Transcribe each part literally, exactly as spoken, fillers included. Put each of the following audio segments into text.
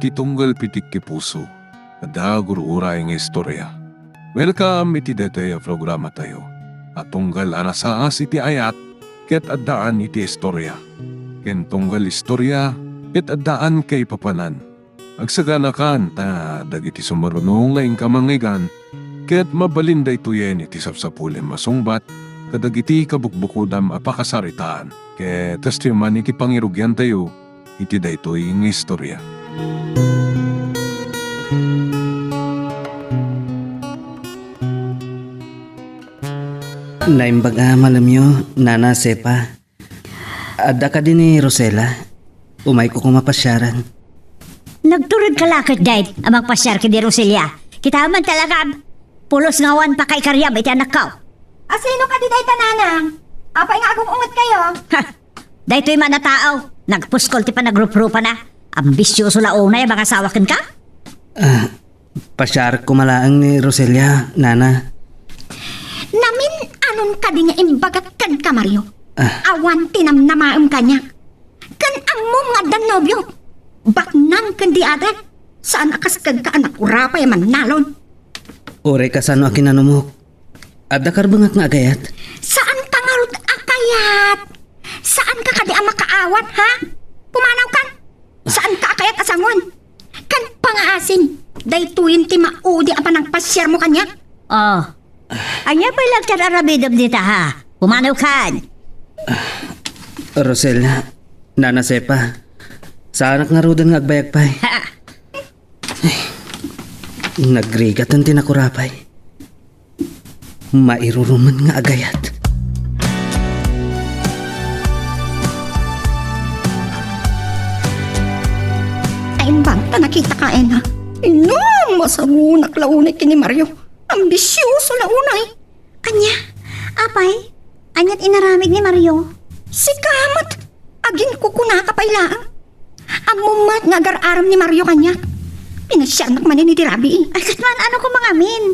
ti tunggal pitik ti puso, adda gur-uray nga istorya. Welcome iti daytoy a programatayo a tunggal a nasaas iti ayat ket addaan iti istorya, ken tunggal istorya ket addaan kaipapanan. Agsaganakan ta dagiti sumaruno nga inka mangngeggan ket mabalin daytoyen iti sapsapulem a sungbat kadagiti kabukbukodam a pakasaritaan. Ket kastoy man iti pangirugiantayo iti daytoy nga istorya. Naimbag a malemyo, Nana Sepa. Adda kadi ni Rosela? Umayko koma pasiaran. Nagturedka la ket dayta a mangpasiar ken ni Rosela. Kitaem man ti alagam. Pulos nga awan pakaikariam iti anakko. Asino kadi dayta, Nanang? Apay nga agung-ungetkayo? Ha! Daytoy man a tao, nagpuskol ti panagruprupana. Ambisioso la unay a mangasawa kenka? Ah, pasiarek koma laeng ni Rosela, Nana. Namin-anon kadi nga imbagak kenka, Mario? Ah. Awan ti namnamaem kaniak. Ken ammom nga addan nobio. Baknang ken di adat. Saan a kas kenka a nakurapay a mannalon. Uray kasano a kinanumok. Adda karbengak nga agayat. Saanka ngarud a kayat? Saanka kadi a makaawat, ha? Pumanawkan. Saanka a kayat a sangoen? Ken pangaasim, daytoyen ti maudi a panangpasiarmo kaniak. Oh. Ania pay la ti ar-aramidem dita, ha? Pumanawkan. Rosela, Nana Sepa, saanak ngaruden nga agbayag pay. Ha? Nagrigat ti nakurapay. Mairurumen nga agayat. Naimbag ta nakitaka, Ena. Inam, masarunak la unay ken ni Mario. Ambisioso la unay. Ania? Apay? Aniat inaramid ni Mario? Sika met, aginkukunaka pay laeng. Ammom met nga agar-arem ni Mario kaniak. Pinasiarnak manen iti rabii. Ay, ket man, ano ko mangamin?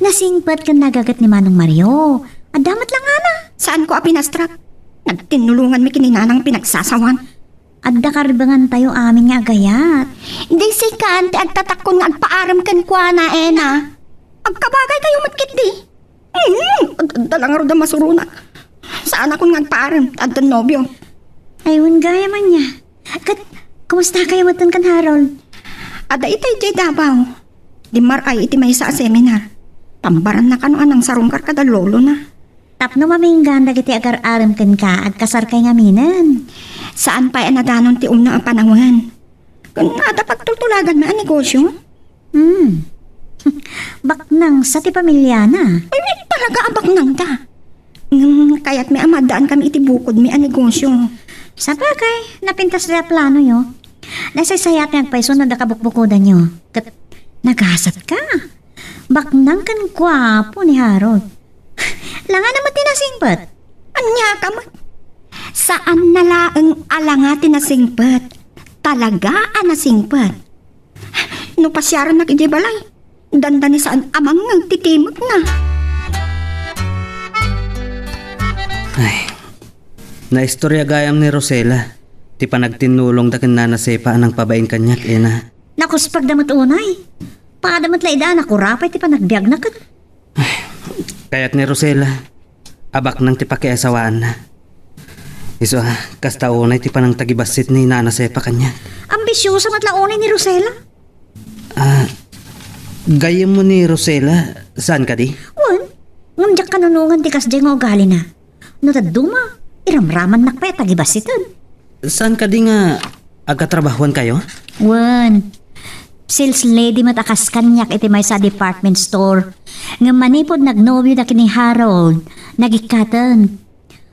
Nasingpet ken nagaget ni Manong Mario. Adda met la ngana. Saanko a pinastrak. Nagtinnulonganmi ken ni Nanang pinagsasawan. Adda karbengantayo amin nga agayat. Di sikan ti agtatakkon nga agpaarem kenkuana, Ena. Agkabagaykayo met ketdi. Hmm, ad-, adda la ngarud a masuronak. Saanakon nga agpaarem, addan nobio. Ay, wen gayam ania. Ket, kumustakayo metten ken Harold? Adda itay idiay Davao. Dimmaray iti maysa a seminar. Pambaranna kano a nangsarungkar kada lolona. Tapno maminggan dagiti agar-arem kenka, agkasarkay ngaminen. Saan pay a nadanon ti umno a panawen. Ken adda pagtultulaganmi a negosio? Hmm. Baknang sa ti pamiliana. Ay, talaga a baknang ta. Ngem kayatmi a maaddaankan iti bukodmi a negosio. Sabagay, napintas la planoyo. Nasaysayat nga agpayso no adda kabukbukodanyo. Ket nagasatka. Baknang ken guapo ni Harold. Langana met ti nasingpet. Ania ka met? Saan na laeng a langa ti nasingpet. Talaga a nasingpet. No pasiarannak idiay balay, dandani saan a mangngeg ti timekna. Ay, naistorya gayam ni Rosela ti panagtinnulongda ken Nana Sepa a nangpabain kaniak, Ena. Nakuspagda met unay. Pada met la ida a nakurapay ti panagbiagna ket. Ay, kayat ni Rosela a baknang ti pakiasawaanna. Isu a, kasta unay ti panangtagibassit ni Nana Sepa kaniak. Ambisiosa met la unay ni Rosela. Ah, gayyemmo ni Rosela, saan kadi? Wen, ngem diak kanunongan ti kasdiay nga ugalina. No dadduma, iramramannak pay a tagibassiten. Saan kadi nga agkatrabahuankayo? Wen, sales lady met a kas kaniak iti maysa a department store. Ngem manipud nagnobioda ken ni Harold, nagikkaten.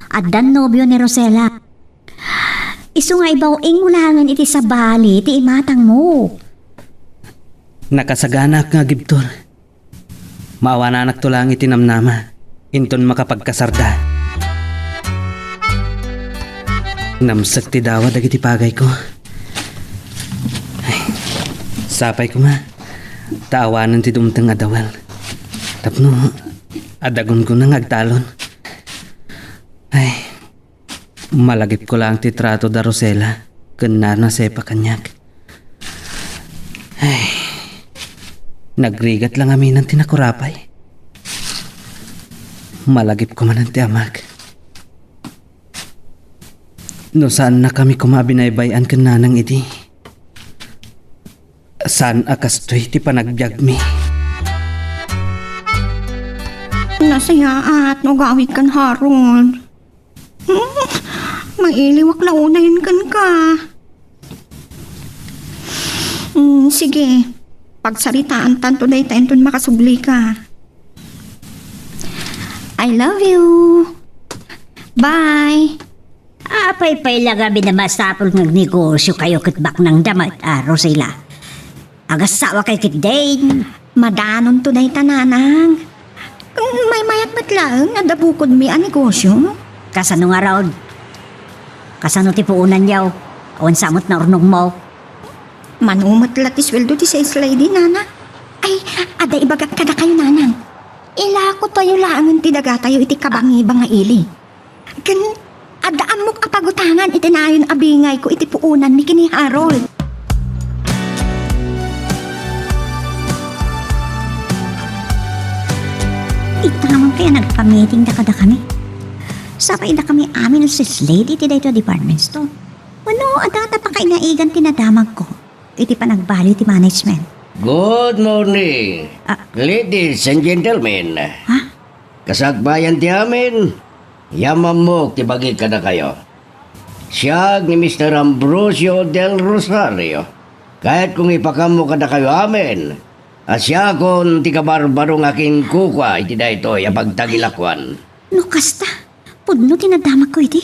Addan nobio ni Rosela. Isu nga ibaw-ingmo laengen iti sabali ti imatangmo. Nakasaganak nga agibtur. Maawananakto laeng iti namnama, inton makapagkasarda. Namsek ti dawa dagiti pagayko. Ay, sapay koma, ta awanen ti dumteng a dawel. Tapno, adda gungguna nga agtalon. Ay, malagipko laeng ti trato da Rosela ken Nana Sepa kaniak. Ay, nagrigat la ngamin ti nakurapay. Malagipko manen ti amak. No saannakami koma a binaybay-an ken nanang idi, saan a kastoy ti panagbiagmi. Nasayaat no agawidkan, Harold. Hmm, mailiwak la unayen kenka. Hmm, sige. Pagsaritaantanto dayta inton makasublika. I love you. Bye. Apay pay la ngamin a masapul nga agnegosyokayo ket baknangda met, a, Rosela? Agasawa kay ketdin. Madanonto dayta, nanang. Maymayat met laeng, adda bukodmi a negosyo. Kasano ngarud? Kasano ti puonanyo? Awan sa met naurnongmo? Mano met la ti sueldo ti sales lady, nana. Ay, adda ibagak kadakayo, nanang. Ilakotayo laengen ti dagatayo iti kabangibang nga ili. Ken, adda ammok a pagutangan iti nayon a bingayko iti puonanmi ken ni Harold. Ita man kaya nagpamitingda kadakami. Sapay dakami amin a sales lady iti daytoy a department store. Wenno, adda ta pakainaigan ti nadamagko iti panagbaliw ti management. Good morning, Ah. ladies and gentlemen. Ha? Kasagbayan ti amin, yamammok ti bagik kadakayo. Siak ni Mister Ambrosio Del Rosario. Kayatko nga ipakammo kadakayo amin a siakon ti kabarbaro nga akinkukua iti daytoy a pagtagilakuan. No kasta, pudno ti nadamagko iti.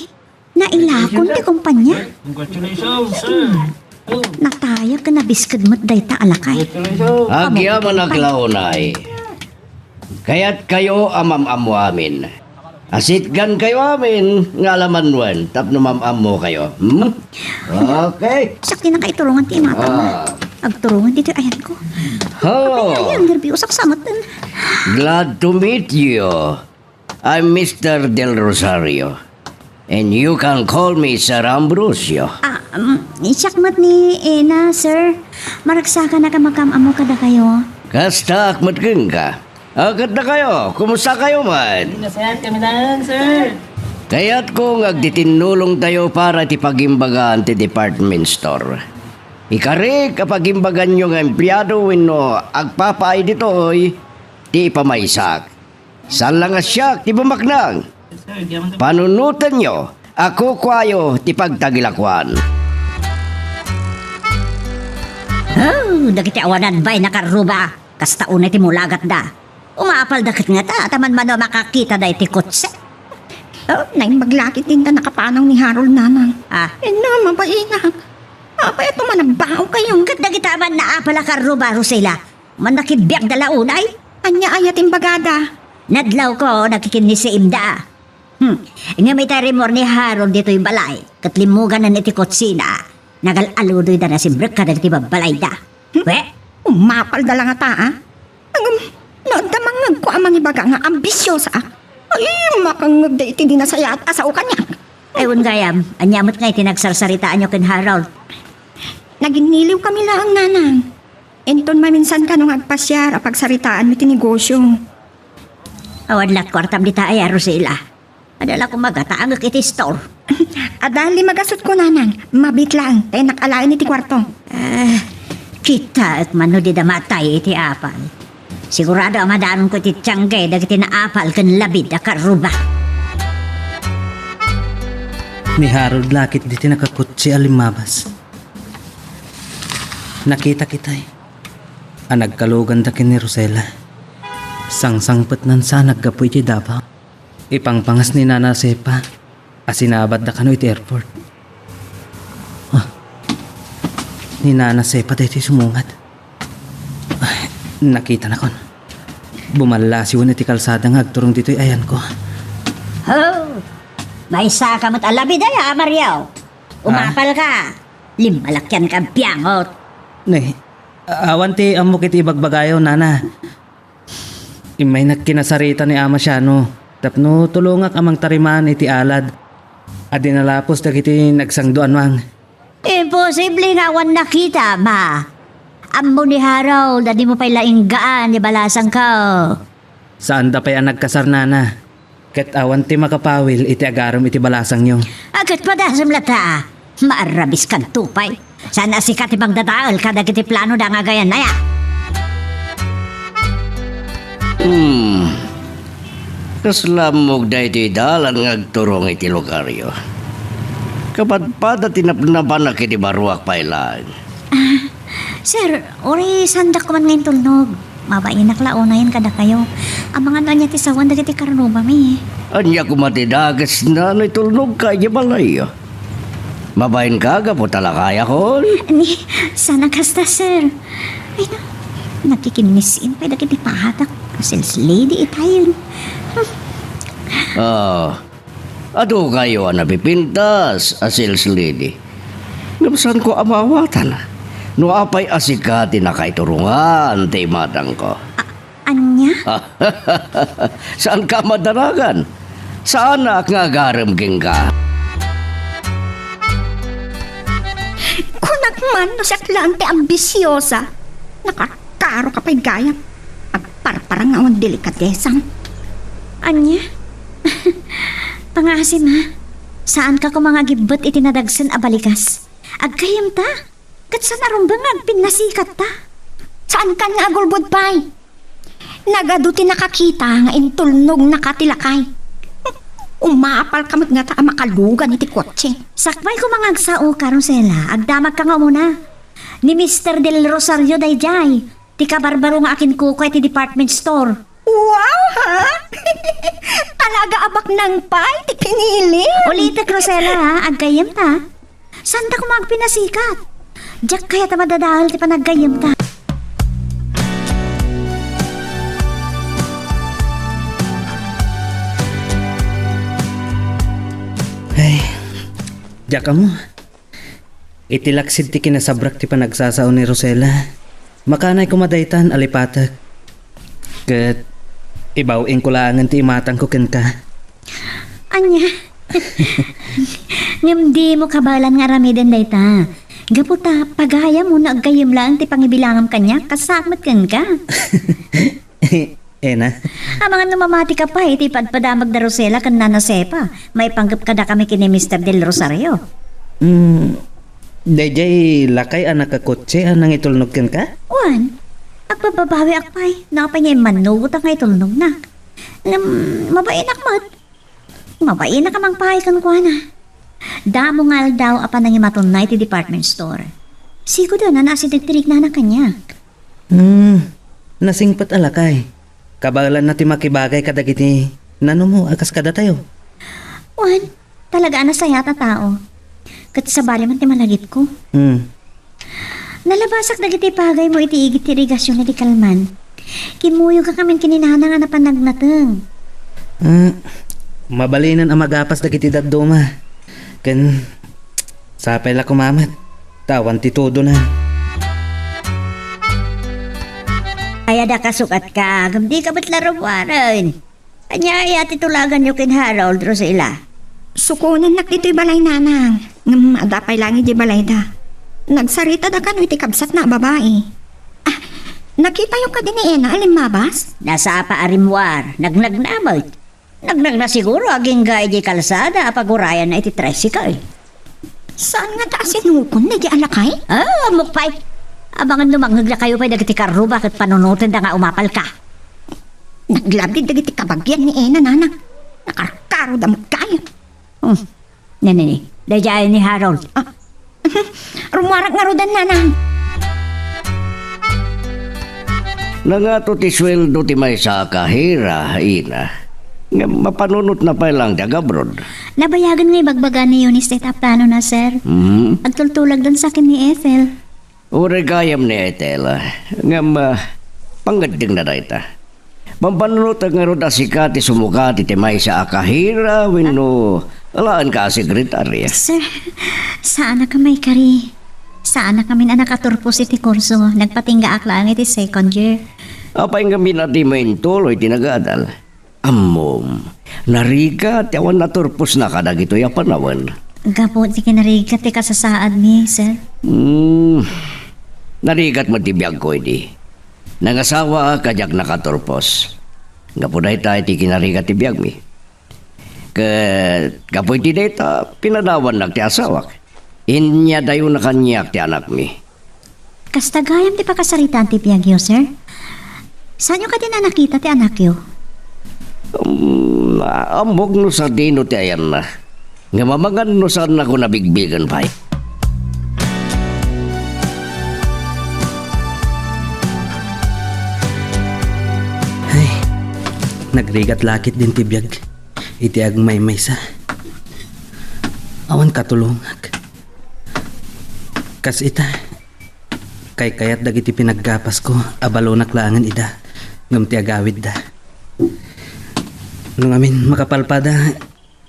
Nailakon ti kumpanya. Congratulations, sir. Natayag ken nabisked met dayta a lakay. Congratulations. Agyamanak la unay. Kayatkayo a mam-ammo amin. Asitgankayo amin nga alamanwen tapno mam-ammokayo. Hmm? Okay. Siak ti nakaiturongan ti imatang. Ah. Agturongan ditoy ayanko. Oh. Ay, ay, ang nerviosak sa matan. Glad to meet you. I'm Mister Del Rosario, and you can call me Sir Ambrosio. Ah, um, siak met ni Ena, sir. Maragsakanak a makam-ammo kadakayo. Kastaak met kenka. Ah, ket dakayo, kumusta kayo met? Nasayaat kami laeng, sir. Kayatko nga agtitinnulongtayo para iti pagimbagaan ti department store. Ikarik a pagimbaganyo nga empleado wenno agpapaay ditoy ti ipamaysak. Saan la nga siak ti bumaknang. Panunotenyo a kukuayo ti pagtagilakuan. Oh, dagiti awanan bay nakarruba, kasta unay ti mulagatda. Umapalda ket ngata, ta manmano a makakitada iti kotse. Oh, naimbag la ket dinta nakapanaw ni Harold, nanang. Ah. Inna, mabainak. Apay a tumanabaokayo? Ket dagita man naapal a karruba, Rosela. Mannakibiagda la unay? Ania aya ti imbagada? Nadlawko, nakikinnisiimda. Hmm. Ngem itay rimmuar ni Harold ditoy balay, ket limmuganan iti kutsina. Nagal-aludoyda nasimrek kadagiti babbalayda. Hmm? We? Umapalda la ngata, a? Ngem, no adda mangngegko a mangibaga nga ambisiosaak, ay, makangngegda iti di nasayaat a sao kaniak. Ay, wen gayam, ania met ngay ti nagsarsaritaanyo ken Harold? Naginniliwkami laeng, nanang. Inton maminsan kano nga agpasiar a pagsaritaanmi ti negosio. Awan la kuartam dita aya, Rosela. Adda la koma gatangek iti store. Adda lima gasutko, nanang. Mabiit laeng, ta innak alaen iti kuarto. Ah, kitaek man no dida matay iti apal. Sigurado a madanonko iti tiangge dagiti naapal ken labid a karruba. Ni Harold la ket diti nakakutsi a limmabas. Nakita kitay a nagkaluganda ken ni Rosela. Sangsangpetnan sa naggapu iti Davao. Ipangpangas ni Nana Sepa a sinabatda kano iti airport. Ah, ni Nana Sepa daytoy sumungad. Ay, nakitanakon. Bumallasiwen iti kalsada nga agturong ditoy ayanko. Oh, maysaka met a labid aya, Mario. Ah? Umapal ka. Limmalakian ka, biangot. Nay, awan ti ammok iti ibagbagayo, nana. Immaynak kinasarita ni Ama Siano tapno tulongak a mangtarimaan iti alad a dinalapos dagiti nagsangduan, mang. Imposible nga awan nakita, ma. Ammo ni Harold a dimo pay la inggaan ni balasangko. Saanda pay a nagkasar, nana. Ket awan ti makapawil iti agarem iti balasangyo. Ket padasem latta. Maarrabiskanto pay. Saan a sika ti mangdadael kadagiti planoda nga agayannaya? Hmm. Kasla ammok daytoy dalan nga agturong iti lugaryo. Kapadpada ti napnapanak iti baruak pay laeng. Ah, sir, uri, saandak koma nga intulnog. Mabainak la unayen kadakayo. Amangan no ania ti sawen dagiti karrubami. Ania koma ti dakesna no itulnogka idiay balayyo? Mabainka gapu ta lakayakon? Ni, saan a kasta, sir. Ay, na, nakikinnisin pay dagiti pahatak. Sales lady itayen. Ah, adu kayo a napipintas a sales lady. Ngem saanko a maawatan no apay a sika ti nakaiturongan ti imatangko. A-, ania? Saanka a madanagan? Saanak nga agarem kenka. Kunak man no siak laeng ti ambisiosa. Nakakaroka pay gayam. Agparparang nga awan delikadesam. Ania? Pangasim, ha? Saanka koma nga agibbet iti nadagsen a balikas. Aggayyemta? Ket saan a rumbeng nga agpinnasikatta? Saankan nga agulbod pay. Nagadu ti nakakita nga intulnognaka ti lakay. Umapalka met ngata a makalugan iti kotse. Sakbay koma nga agsaoka, Rosela, agdamagka nga umuna. Ni Mister Del Rosario daydiay, ti kabarbaro nga akinkukuay ti department store. Wow, ha? Talaga a baknang pay ti pinili. Ulitek, Rosela, ha? Aggayyemta. Saanta koma agpinasikat? Diak kayat a madadael ti panaggayyemta. Ay, diak ammo. Iti laksid ti kinasabrak ti panagsasao ni Rosela, makanay koma daytan a lipatek. Ket ibaw-ingko laengen ti imatangko kenka. Ania? Ngem dimo kabaelan nga aramiden dayta. Gapu ta, pagayam wenno aggayyem laeng ti pangibilangam kaniak, kasaak met kenka. Ena. Amangan no mamatika pay iti ipadpadamag da Rosela ken Nana Sepa maipanggep kadakami ken ni Mister Del Rosario. Hmm, daydiay lakay a nakakotse a nangitulnog kenka? Wen, agbababawiak pay no apay nga immannugotak nga itulnognak. Ngem, mabainak met. Mabainak a mangpaay kenkuana. Damo nga aldaw a panangimatunna iti department store. Sigud a naasideg ti rignana kaniak. Hmm, nasingpet a lakay. Kabaelanna ti makibagay kadagiti nanumo a kas kadatayo. Wen, talaga a nasayaat a tao. Ket sabali man ti malagipko. Hmm. Nalabasak dagiti pagaymo iti igid ti irigasion iti kalman. Kimmuyogkamin ken ni nana nga napanagnateng. Ah, mabalinen a magapas dagiti dadduma. Ken sapay la koma met ta awan ti tudona. Ay, adda kasukatka, ngem dika met la rummuaren. Ania aya ti tulaganyo ken Harold, Rosela? Sukonennak ditoy balay, nanang. Ngem adda pay laeng idiay balayda. Nagsaritada kano iti kabsatna a babai. Ah, nakitayo kadi ni Ena a limmabas? Nasapa a rimmuar, nagnagna met. Nagnagna siguro agingga idiay kalsada a pagurayanna iti tricycle. Saan ngata a sinukon daydiay a lakay? Ah, ammok pay. Amangan no mangngeg la kayo pay dagiti karruba ket panunotenda nga umapalka. Naglabid dagiti kabagian ni Ena, nanang. Nakarkaroda met kayo. Hmm. Ne, ne, ne. Daydiay ni Harold. Ah. Rummuarak ngaruden, nanang. Nangato ti sueldo ti maysa a kahira, Ina. Ngem mapanunotna pay laeng ti agabroad. Nabayagen nga ibagbaga ni Eunice dayta a planona, sir. Hmm? Agtultulagdan sa ken ni Ethel. Uray gayam ni Ethel, ngem, ah, pangngeddengna dayta. Mampanunotek ngarud a sika ti sumukat iti maysa a kahira wenno alaenka a sekretarya? Sir, saanak a maikari. Saanak ngamin a nakaturpos iti kurso. Nagpatinggaak laeng iti second year. Apay ngamin a dimo intuloy ti nagadal? Ammom, narigat ti awan naturposna kadagitoy a panawen. Gapu ti kinarigat ti kasasaadmi, sir. Hmm. Narigat met ti biagko idi. Nangasawaak a diak nakaturpos. Gapu dayta iti kinarigat ti biagmi. Ket gapu iti dayta, pinadawannak ti asawak. Inyadayona kaniak ti anakmi. Kasta gayam ti pakasaritaan ti biagyo, sir? Saanyo kadi a nakita ti anakyo? Um, ammok no sadino ti ayanna. Ngem amangan no saannako nabigbigen pay. Ay, nagrigat la ketdin ti biag iti agmaymaysa. Awan katulongak. Kas ita, kaykayat dagiti pinaggapasko a balonak laengen ida, ngem ti agawidda. No ngamin makapalpada,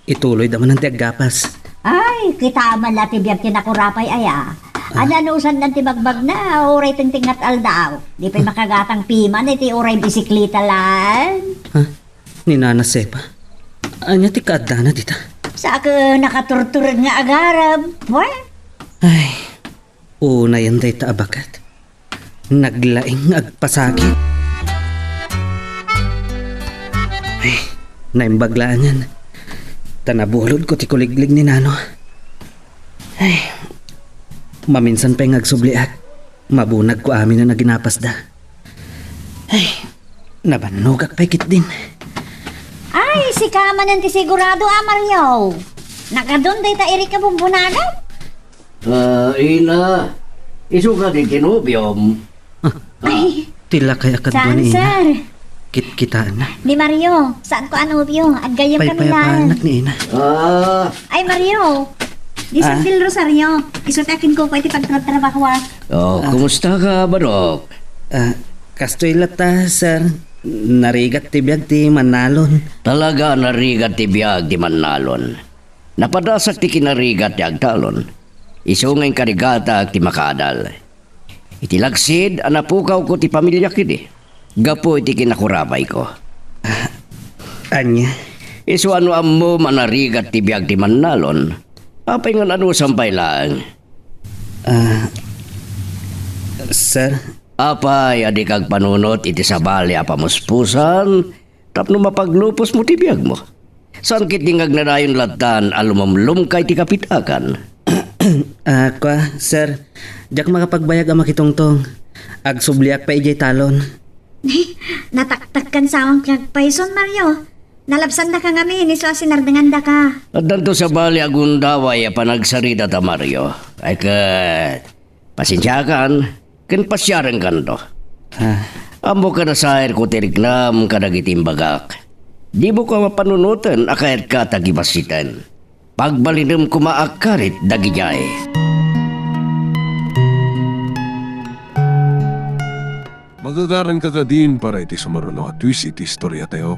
ituloyda manen ti aggapas. Ay, kita man la ti biag ti nakurapay aya. Ah. Ananusannan ti bagbagna, uray tingtingngat aldaw. Di pay makagatang piman iti uray bisikleta lan. Ha? Ni Nana Sepa? Ania ti kaaddana dita? Sa ket nakaturtured nga agarem. Wen? Ay, unayen dayta a baket. Naglaing nga agpasakit. Ay, naimbag laengen. Ta nabulodko ti kuliglig ni Nano. Ay, maminsan pay nga agsubliak. Mabunagko aminen a ginapasda. Ay, nabannogak pay ketdin. Ay, sika manen ti sigurado a, Mario. Nakadun dayta Eric a bumbunagan? Ah, Ina, isu kadi ti nobiom? Ah, ay, ti lakay a kadua ni Ina. Sir? Kitkitaenna. Ni Mario, saanko a nobio. Aggayyem kami lan. Paypayapaanak ni Ina. Ah. Ay, Mario. Ni Sir Del Rosario. Isu ti akinkuko iti pagtratrabahoak. Oh, ah, kumusta ka, Barok? Ah, kastoy latta, sir. Narigat ti biag ti Mannalon. Talaga, narigat ti biag ti Mannalon. Napadasak ti kinarigat ti agtalon. Isu nga inkarigatak ti makaadal. Iti laksid a napukawko ti pamiliak idi, gapu iti kinakurapayko. Ah, ania? Isu a no ammom a narigat ti biag ti Mannalon, apay nga nanusam pay laeng? Ah, sir? Apay a dika agpanunot iti sabali a pamuspusan tapno mapaglupos mo ti biagmo? Saan ketdi nga agnanayon lattan a lumumlumka iti kapitakan? Ah, kua, sir, diak makapagbayag a makitungtong. Agsubliak pay idiay talon. Nataktakkan sawang ti agpayson, Mario. Nalabsandaka ngamin, isu a sinardengandaka. Addanto sabali a gundaway a panagsaridat a Mario. Ay ket, pasensiakan, ken pasiarenkanto. Ah. Ammok a nasairko ti riknam kadagiti imbagak. Dimo ka mapanunoten a kayatka ta gibassiten. Pagbalinem koma a karit dagidiay. Magagaranka kadin para iti sumaruno a twist iti istoriatayo.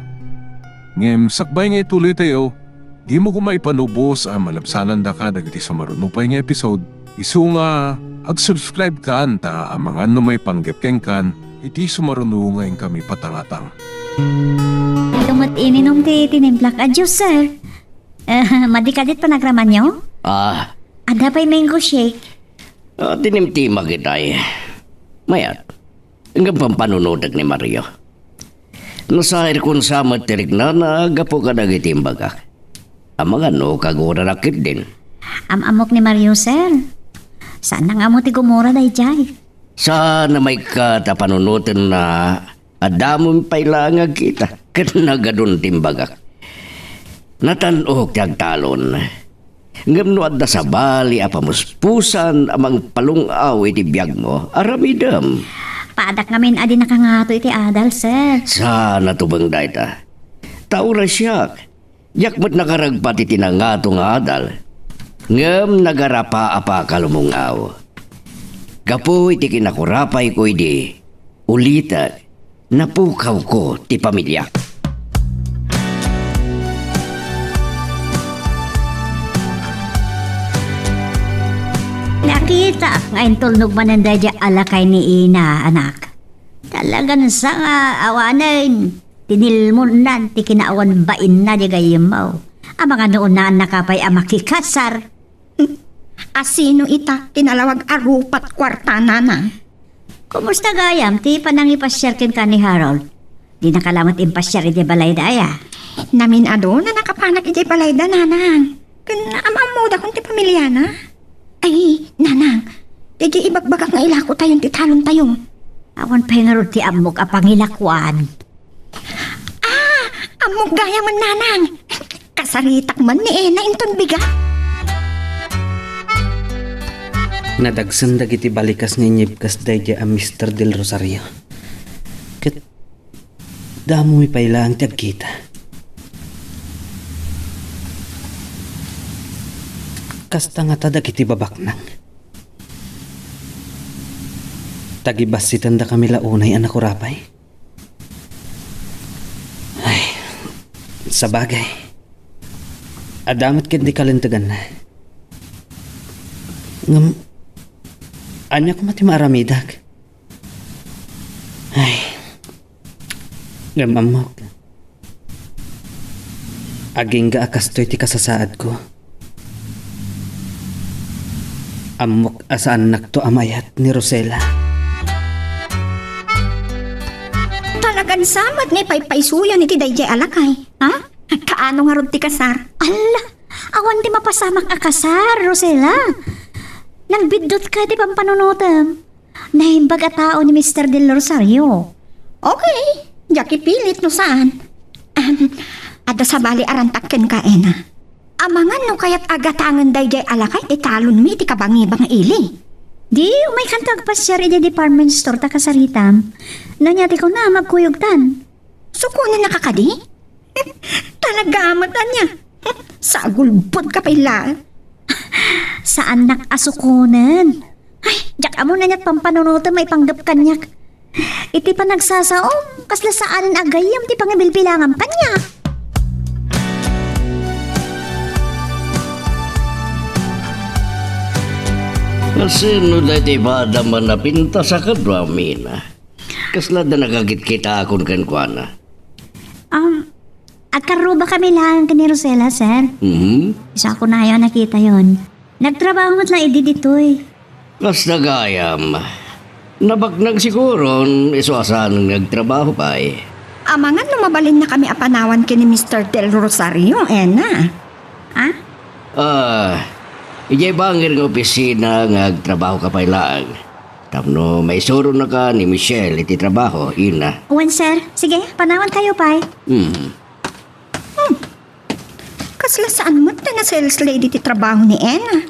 Ngem sakbay nga ituloytayo, dimo koma ipanubos a malabsanandaka dagiti sumaruno pay nga episode, isu nga ag-subscribe kan ta amangan no maipanggep kenkan iti sumaruno nga inkami patangatang. Ito met ininum ti tinimplak a juice, sir. Eh, madi kadit panagramanyo? Ah. Adda pay mango shake? Ah, tinimtimak itay. Mayat. Ngem pampanunotek ni Mario. Nasairkon sa met ti riknana gapu kadagiti imbagak. Amangan no kaguranak ketdin. Am-ammok ni Mario, sir. Saan nga ammo ti gumura daydiay? Saan a maikkat a panunotenna, adda amon pay laeng agkita ket nagadun ti imbagak. Natan-ok ti agtalon. Ngem no adda sabali a pamuspusan a mangpalung-aw iti biagmo, aramidem. Paadak ngamin a dinaka ngato iti adal, sir. Saan a tubeng dayta. Ta uray siak, diak met nakaragpat iti nangato nga adal. Ngem nagarapaapaka lumung-aw. Gapu iti kinakurapayko idi, ulitek, napukawko ti pamiliak. Nakitaak nga intulnog manen daydiay a lakay ni Ina, anak. Talagan sa nga awanen, tinilmonnan ti kinaawan bainna di gayyemmo. Amangan no unnaannaka pay a makikasar. Asino ita ti nalawag a rupat kuarta, nana? Kumusta gayam ti panangipasiar kenka ni Harold? Dinaka lamet impasiar idiay balayda aya? Namin-adu a nakapanak idiay balayda, nanang. Ken am-ammodakon ti pamiliana. Ay, nanang, daydiay ibagbagak nga ilakotayon ti talontayo. Awan pay ngarud ti ammok a pangilakoan. Ah, ammok gayam, nanang. Kasaritak man ni Ena inton bigat. Nadagsen dagiti balikas nga inyibkas daydiay a Mister Del Rosario. Ket damomi pay laeng ti agkita. Kasta ngata dagiti babaknang. Tagibassitendakami la unay a nakurapay. Ay, sabagay. Adda met ket di kalinteganna. Ngem, ania koma ti maaramidak? Ay, ngem ammok. Agingga a kastoy ti kasasaadko. Ammok a saannakto a mayat ni Rosela. Talagan sa met nga ipaypaysuyon iti daydiay a lakay, ha? Kaano ngarud ti kasar? Alla, awan ti mapasamak a kasar, Rosela. Nalbiddutka iti pampanunotem. Naimbag a tao ni Mister Del Rosario. Okay, diak ipilit no saan. Ahem, adda sabali a rantak kenka, Ena. Amangan no kayat a gatangen daydiay a lakay ti talonmi iti kabangibang a ili. Di, umaykanto agpasiar idiay department store ta kasaritam. No ania ti kunam, agkuyogtan. Sukonennaka kadi? Talaga met ania? Sagulbodka pay laeng. Saannak a sukonen. Ay, diak ammo no aniat pampanunotem maipanggep kaniak. Iti panagsasaom, kasla saanen a gayyem ti pangibilbilangam kaniak. Kasino daytoy padam a napintas a kaduam, Ena? Kasla adda nakakitkitakon kenkuana? Um, agkarrubakami laeng ken ni Rosela, sir. Mhm. Isu a kunayo a nakitayon. Nagtrabaho met laeng idi ditoy. Kasta gayam. Nabaknang siguron, isu a saan nga agtrabaho pay. Amangan no mabalinnakami a panawan ken ni Mister Del Rosario, Ena. Ha? Ah, idiay bangir nga opisina nga agtrabahoka pay laeng. Tapno maisuronaka ni Michelle iti trabaho, Ena. Wen, sir. Sige, panawankayo pay. Hmm. Hmm. Kasla saan met nga sales lady ti trabaho ni Ena?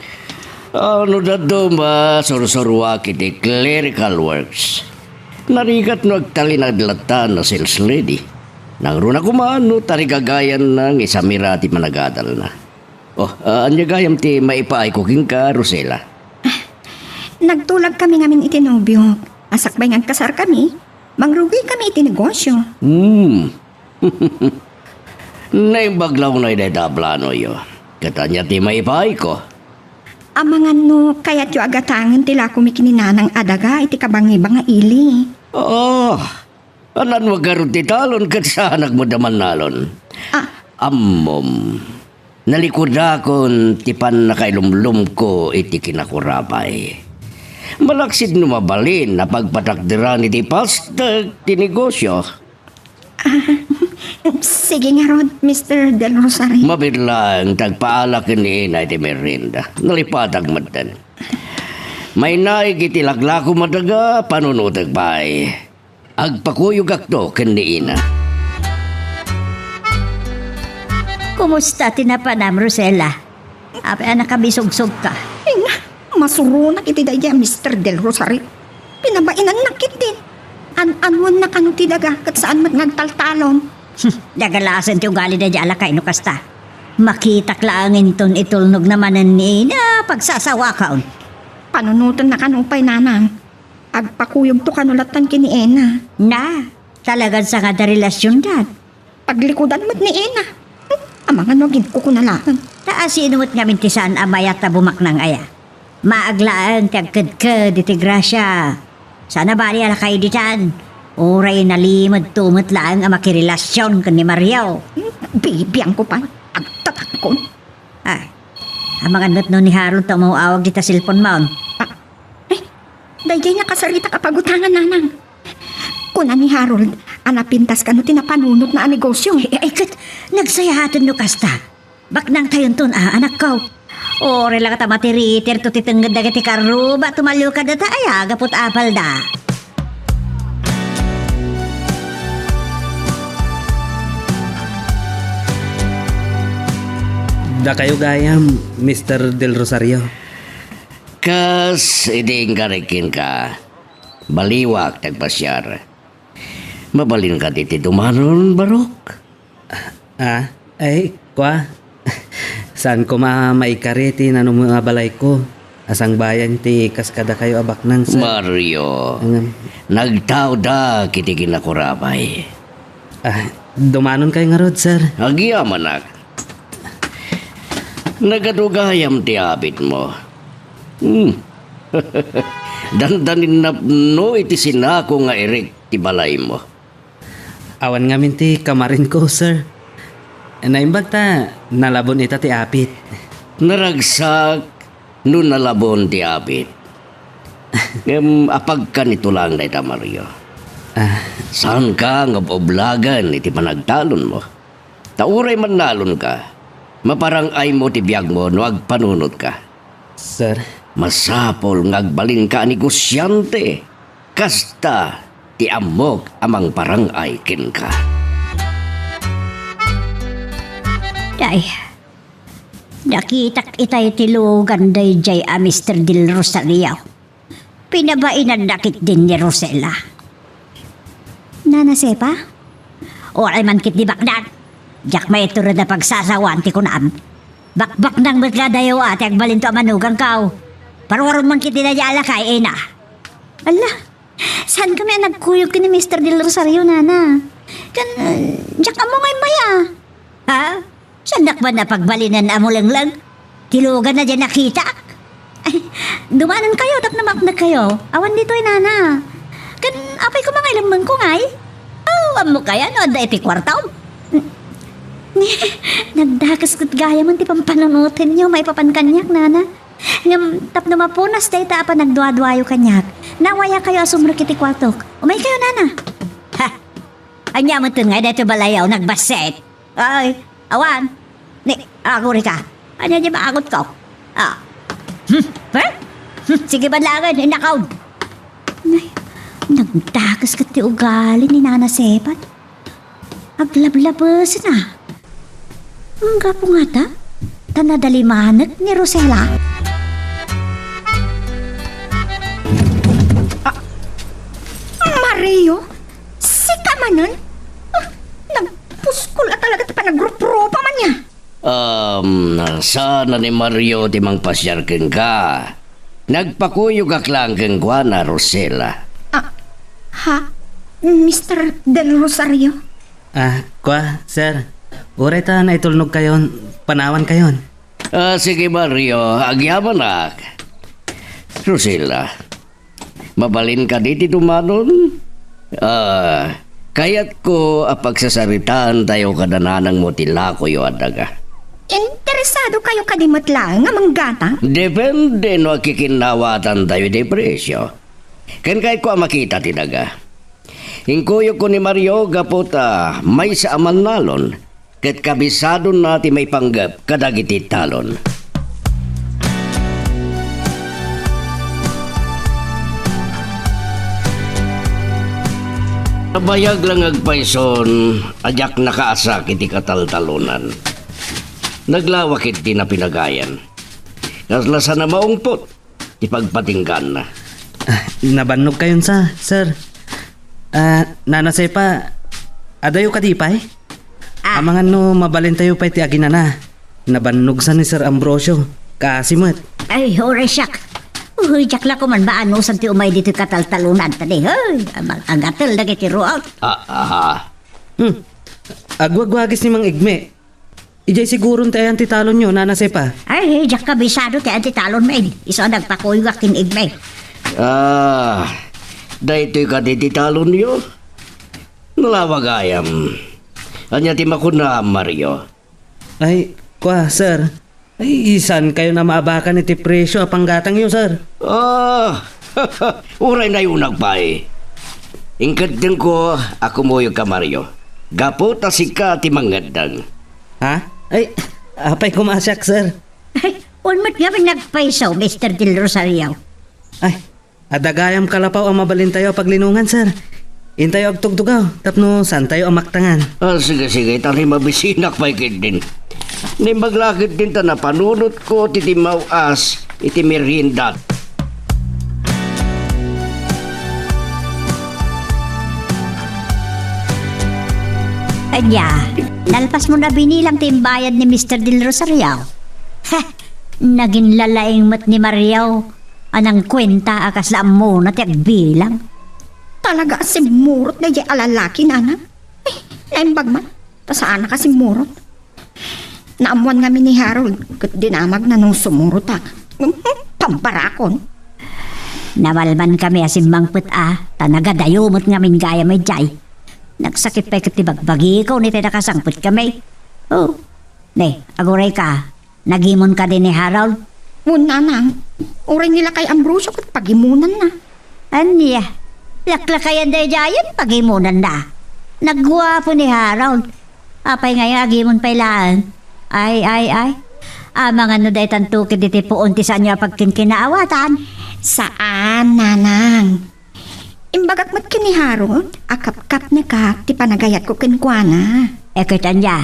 Ah, no dadduma, sursuruak iti clerical works. Narigat no agtalinaed latta a sales lady. Nangruna koma no tarigagayanna nga isamira ti managadalna. Oh, ah, ania gayam ti maipaayko kenka, Rosela? Nagtulagkami ngamin iti nobiok. A sakbay nga agkasarkami, mangrugikami iti negosio. Hmm. Naimbag la unay dayta a planoyo. Ket ania ti maipaayko? Amangan no kayatyo a gatangen ti lakomi ken ni Nanang a daga iti kabangibang a ili. Oh, alanwa garud ti talon ket saanak met a mannalon. Ah. Ammom, nalikudakon ti pannakailumlomko iti kinakurapay. Malaksid no mabalin a pagpatakderan iti pastek ti negosio. Ah, sige ngarud, Mister Del Rosario. Mabiit laeng ti agpaala ken ni Ena iti merienda. Nalipatak metten. Mainaig iti laklakom a daga, panunotek pay. Agpakuyogakto ken ni Ena. Kumusta ti napanam, Rosela? Apay a nakabisugsogka? Ay na, masuronak iti daydiay a Mister Del Rosario. Pinabainannak ketdin. An-anuenna kano ti daga ket saan met nga agtaltalon. Dagalasen ti ugali daydiay a lakay no kasta. Makitak laeng inton itulnogna manen ni Ena, pagsasawakaon. Panunotenna kano pay, Nanang. Agpakuyogto kano lattan ken ni Ena. Na, talagan sangad a relasiondan. Paglikudan met ni Ena. Hmm, amangan no aginkukuna laeng. Ta asino met ngamin ti saan a mayat a bumaknang aya? Maag laeng ti agkedked iti grasia. Saan a bali a lakay ditan. Uray nalimedto met laeng a makirelasion ken ni Mario. Hmm, bibiangko pay. Agtatakkon. Ay, amangan met no ni Harold ta umaw-awag dita cellphone maon. Ah, eh, Daydiay nakasaritak a pagutangan, nanang. Kuna ni Harold a napintas kano ti napanunotna a negosio. Ay, ay, ket nagsayaten no kasta. Baknangtayonton, a, anakko. Uray la ta matiritirto ti tengnged dagiti karruba, tumalio kadata aya, gapu ta apalda. Dakayo gayam, Mister Del Rosario. Kas idi inkarik kenka, baliwak ti agpasiar. Mabalinka ditoy dumanon, Barok? Ah, ay, kua. Saan koma maikari ti nanumo a balayko a sangbayan ti kas kadakayo a baknang, sir. Mario, Ngem, nagtaodak iti kinakurabay. Ah, dumanonkayo ngarud, sir. Agyamanak. Nagadu gayam ti abitmo. Hmm. Dandanin napno iti sinako nga irek ti balaymo. Awan ngamin ti kamarinko, sir. Naimbag ta nalabon ita ti apit. Naragsak no nalabon ti apit. Ngem apagkan ito laeng dayta, Mario. Ah. Saanka nga ob-oblagan iti panagtalonmo. Ta uray mannalonka, maparang-aymo ti biagmo no agpanunotka. Sir. Masapul nga agbalinka a negosiante. Kasta ti ammok a mangparang-ay kenka. Day, nakitak itay ti lugan daydiay a Mister Del Rosario. Pinabainanna ketdin ni Rosela. Nana Sepa? Uray man ketdi baknang. Diak maiturod a pagsasawan ti kunam. Bakbaknang met nga adayo a ti agbalinto a manugangko. Paruaron man ketdi daydiay a lakay, ina. Ala, saankami a nagkuyog ken ni Mister Del Rosario, nana. Ken, eh, diak ammo nga immay a. Ha? Saannak man a pagbalinen a mulengleng? Ti luganna diay nakitak. Ay, dumanonkayo tapno maapnekkayo. Awan ditoy, nana. Ken apay koma nga ilemmengko ngay? Oh, ammok aya no adda iti kuartom? Nagdakes ket gayamen ti pampanunotenyo maipapan kaniak, nana. Ngem tapno mapunas dayta a panagduaduayo kaniak, nawayakayo a sumrek iti kuartok. Umaykayo, nana. Ha? Ania metten ngay daytoy balayaw, nagbassit? Ay, awan. Ni, agurika. Ania diay maangotko? Ah. Hmm, eh? Hmm, sige man laengen, innakaw. Nay, nagdakes ket ti ugali ni Nana Sepa. Aglablabesen a. Anggapo ngata? Ta nadalimanek ni Rosela? Ah, Mario? Sika manen? Ah, nagpuskol a talaga ti panagruprupa man ya. Um, saan a ni Mario ti mangpasiar kenka? Nagpakuyogak laeng kenkuana, Rosela. Ah, ha? Mister Del Rosario? Ah, kua, sir. Uray ta naitulnogkayon, panawankayon. Ah, sige, Mario, agyamanak. Rosela, mabalin kadi ti dumanon? Ah, kayatko a pagsasaritaantayo kada nanangmo ti lakoyo a daga. Interesado kayo kadi met laeng a manggatang? Depende no agkikinnawatantayo iti presio. Ken kayatko a makita ti daga. Inkuyogko ni Mario gapu ta maysa a mannalon ket kabisadonna ti maipanggep kadagiti talon. Nabayag la nga agpayson a diak nakaasak iti kataltalonan. Naglawa ketdi napinagayan. Kasla saan a maungpot ti pagpatinggaanna. Ah, nabannogkayon sa, sir. Ah, Nana Sepa, adayo kadi pay? Ah. Amangan no mabalintayo pay ti aginana. Nabannog sa ni Sir Ambrosio. Kaasi met. Ay, uray siak. Uy, diak la koman maanusan ti umay ditoy kataltalonanta di. Hoy, amang agatel dagiti ruot. Ah, aha. Hmm. Agwagwagis ni Mang Igme. Idiay siguron ti ayan ti talonyo, Nana Sepa. Ay, diak kabisado ti ayan ti talonmi. Isu a nagpakuyogak ken Igme. Ah, daytoy kadi ti talonyo? Nalawa gayam. Ania ti makunam, Mario? Ay, kua, sir. Ay, saankayon a maabakan iti presio a panggatangyo, sir. Ah, Uray nayunak pay. Inkeddengko a kumuyogka, Mario. Gapu ta sika ti mangngeddeng. Ha? Ay, apay koma siak, sir? Ay, unmet ngamin nagpayso, Mister Del Rosario. Ay, adda gayam kalapaw a mabalintayo a paglinongan, sir. Intayo agtugtugaw, tapno saantayo a maktangan. Ah, sige, sige, ta ni mabisinak pay ketdin. Naimbag la ketdin ta napanunotko ti dimmaw-as iti merienda. Ania, nalpasmon a binilang ti imbayad ni Mister Del Rosario? Heh, naginlalaing met ni Mario a nangkuenta a kasla ammona ti agbilang. Talaga a simmurot daydiay a lalaki, nanang. Ay, naimbag man, ta saanak a simmurot. Naammoan ngamin ni Harold ket dinamagna no sumurotak. Pambarakon. Nabalbankami a simmangpet a, ta nagadayo met ngamin gayam idiay. Nagsakit pay ket ti bagbagiko no itay nakasangpetkami. Oh, ne, agurayka. Nagimon kadi ni Harold? Wen, nanang, uray ni lakay Ambrosio ket pagimonanna. Ania? Laklakayan daydiayen pagimonanna. Nagguapo ni Harold. Apay ngay agimon pay laeng? Ay, ay, ay. Amangan no daytanto ketdi ti puon ti saanyo a pagkinkinaawatan? Saan, nanang. Imbagak met ken ni Harold a kapkapnekak ti panagayatko kenkuana. E ket ania?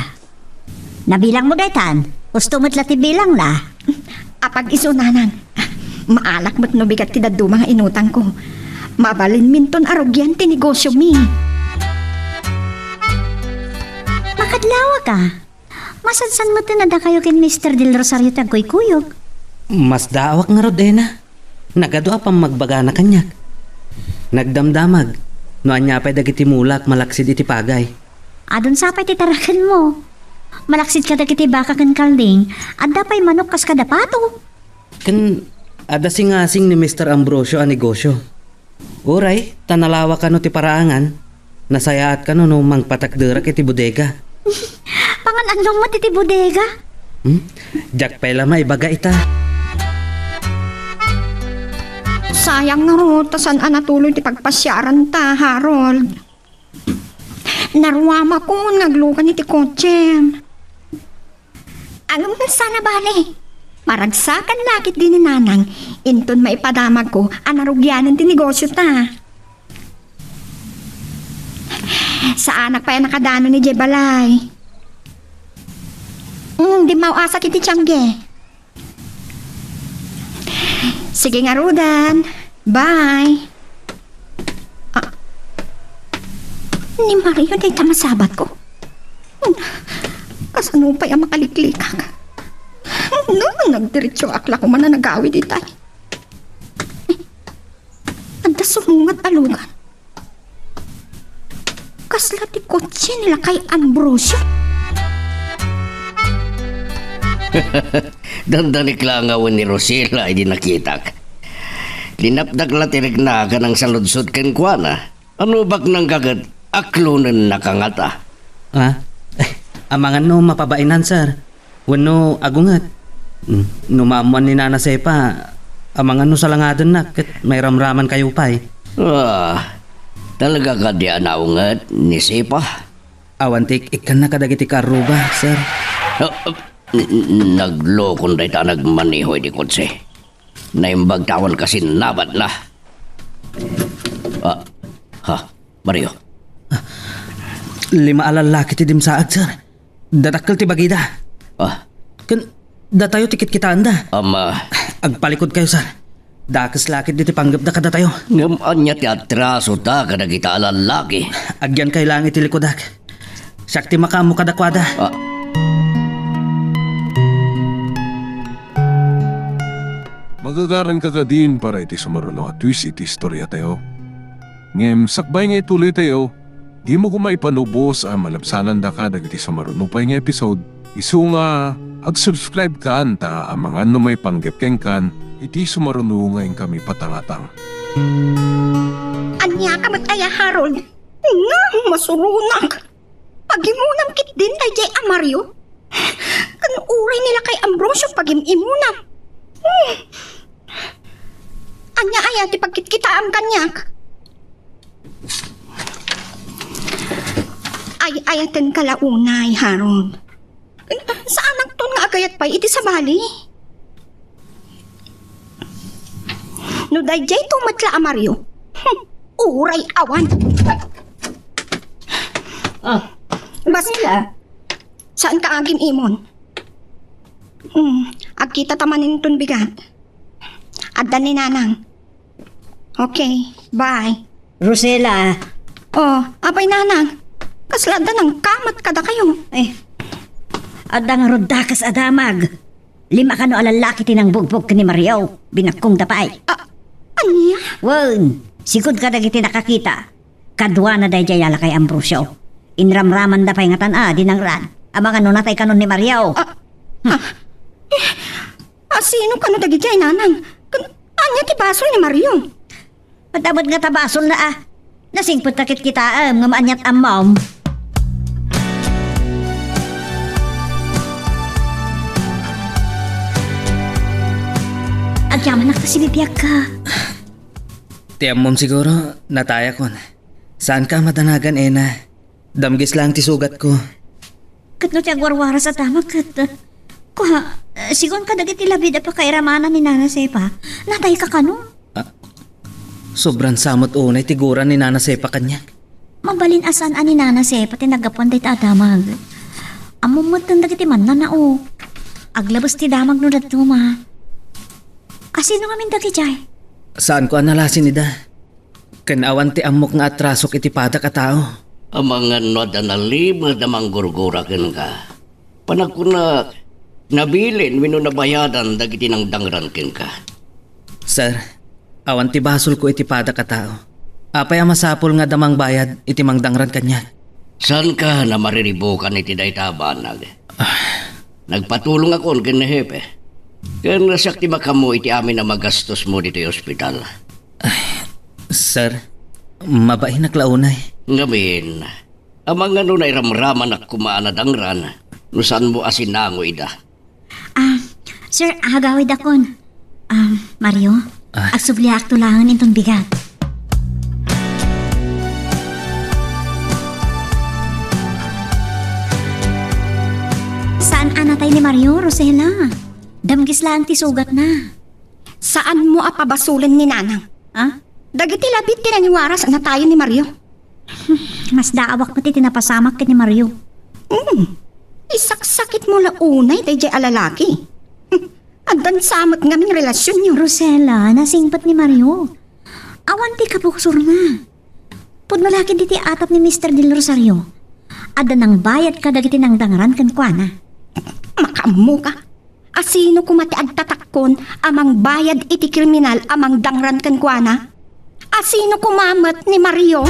Nabilangmo daytan? Husto met la ti bilangna. Apag-isu, nanang. Maalak met no bigat ti dadduma nga inutangko. Mabalinminton a rugian ti negosiomi. Makadlawak a. Masansan met a dakayo ken Mister Del Rosario ti agkuykuyog. Masdaawak ngarud, Ena. Nagadu a pammagbagana kaniak. Nagdamdamag no ania pay dagiti mulak malaksid iti pagay. Adun sa pay ti tarakenmo. Malaksid kadagiti baka ken kalding, adda pay manok kas kada pato. Ken adda singasing ni Mister Ambrosio a negosio. Uray, ta nalawa kano ti paraangan, nasayaat kano no mangpatakderak iti bodega. Pangan-annom met iti bodega? Hmm? Diak pay la maibaga ita. Sayang ngarud, ta saan a natuloy ti pagpasiaranta, Harold. Naruamakon nga aglugan iti kotsem. Ngem saan a bale. Maragsakan la ketdi ni nanang inton maipadamagko a narugianan ti negosiota. Saanak pay a nakadanon idiay balay. Mm, dimmaw-asak iti tiangge. Sige ngaruden. Bye. Ah, ni Mario dayta masabatko. Kasano pay a makaliklikak? No, nagdiretsoak la koma a nagawid itay. Adda sumungad a lugan. Kasla ti kotse ni lakay Ambrosio. Dandanik la nga wen ni Rosela idi nakitak. Linapdak la ti rikna ken nangsaludsod kenkuana. Ano baknang kaket aklonennaka ngata? Ah? Amangan no mapabainan, sir. Wenno agunget. Mm, no maammoan ni Nana Sepa, amangan no salangadennak ket mairamramankayo pay. Ah, talaga kadi a naunget ni Sepa? Awan ti ik-ikkanna kadagiti karruba, sir. Ah, ah, n-, n-, naglokon dayta a nagmaneho iti kotse. Naimbag ta awan kasinnabatna. Ah, ha, Mario. Ah, lima a lallaki ti dimsaag, sir. Dadakkel ti bagida. Ah. Ken datayo ti kitkitaenda. Ama. Agpalikudkayo, sir. Dakes la ketdi ti panggepda kadatayo. Ngem ania ti atrasota kadagita a lallaki? Agyankay laeng iti likudak. Siak ti makaammo kadakuada. Ah. Magagaranka kadin para iti sumaruno a twist iti istoriatayo. Ngem sakbay nga ituloytayo, dimo koma ipanubos a malabsanandaka dagiti sumaruno pay nga episode, isu nga ag-subscribe kan ta amangan no maipanggep kenkan iti sumaruno nga inkami patangatang. Ania ka met aya, Harold? Nga, masuronak. Pagimonam ketdin daydiay a Mario? Ken uray ni lakay Ambrosio pagim-imonam. Hmm. An Ania aya ti pagkitkitaam kaniak? Ay-ayatenka la unay, Harold. Saanakton nga agayat pay iti sabali. No daydiay to met la a Mario, hmm, uray awan. Ah, basta. Saan ka agim-imon? Hmm, agkita ta manen ton bigat. Adda ni Nanang. Okay, bye. Rosella. Oh, apay, Nanang. Kasla adda nangkamat kadakayo? Eh, adda ngarud dakes a damag. Lima kano a lallaki ti nangbugbog ken ni Mario. Binakkongda pay. Ah, ania? Wen, sigud kadagiti nakakita. Kaduana daydiay a lakay Ambrosio. Inramramanda pay ngatan a dinangran. Amangan no natay kanon ni Mario. Ah, ah. Asino kano dagiti ay, Nanang? Ken ania ti basol ni Mario? Adda met ngata basolna a. Nasingpet ta kitkitaem ngem aniat ammom. Agyamanak ta sibibiagka. Ti ammom siguro, natayakon. Saanka madanagan, Ena. Damgis laeng ti sugatko. Ket no ti agwarwaras a damag ket, kua, sigun kadagiti labid a pakairamana ni Nana Sepa, natayka kano? Ah, sobran sa met unay ti guran ni Nana Sepa kaniak. Mabalin a saan a ni Nana Sepa ti naggapuan dayta a damag. Ammom metten dagiti mannanao. Aglabes ti damag no dadduma. Asino ngamin dagijay? Saanko a nalasin ida. Ken awan ti ammok nga atrasok iti padak a tao. Amangan no adda nalimed a manggurgura kenka. Panagkunak, nabilin wenno nabayadan dagiti nangdangran kenka. Sir, awan ti basolko iti padak a tao. Apay a masapul nga adda mangbayad iti mangdangran kaniak? Saanka a mariribukan iti dayta a banag? Ah. Nagpatulongakon ken ni Hepe. Ken siak ti makaammo iti amin a magastosmo ditoy ospital. Ay, sir, mabainak la unay. Ngamin, amangan no nairamramanak koma a nadangran no saanmo a sinango ida. Ah, sir, agawidakon. Ah, Mario, ah, agsubliakto laengen inton bigat. Saan a natay ni Mario, Rosella? Damgis laeng ti sugatna. Saanmo a pabasolen ni Nanang? Ah? Dagiti labit ti nangiwaras a natayen ni Mario. Masdaawak met iti napasamak ken ni Mario. Hmm. Isaksakitmo la unay daydiay a lalaki. Addan sa met ngamin relasionyo. Rosella, nasingpet ni Mario. Awan ti kabuksorna. Pudno la ket iti atap ni Mister Del Rosario. Adda nangbayad kadagiti nangdangran kenkuana. Makaammoka? Asino koma ti agtatakkon a mangbayad iti kriminal a mangdangran kenkuana? Asino koma met ni Mario?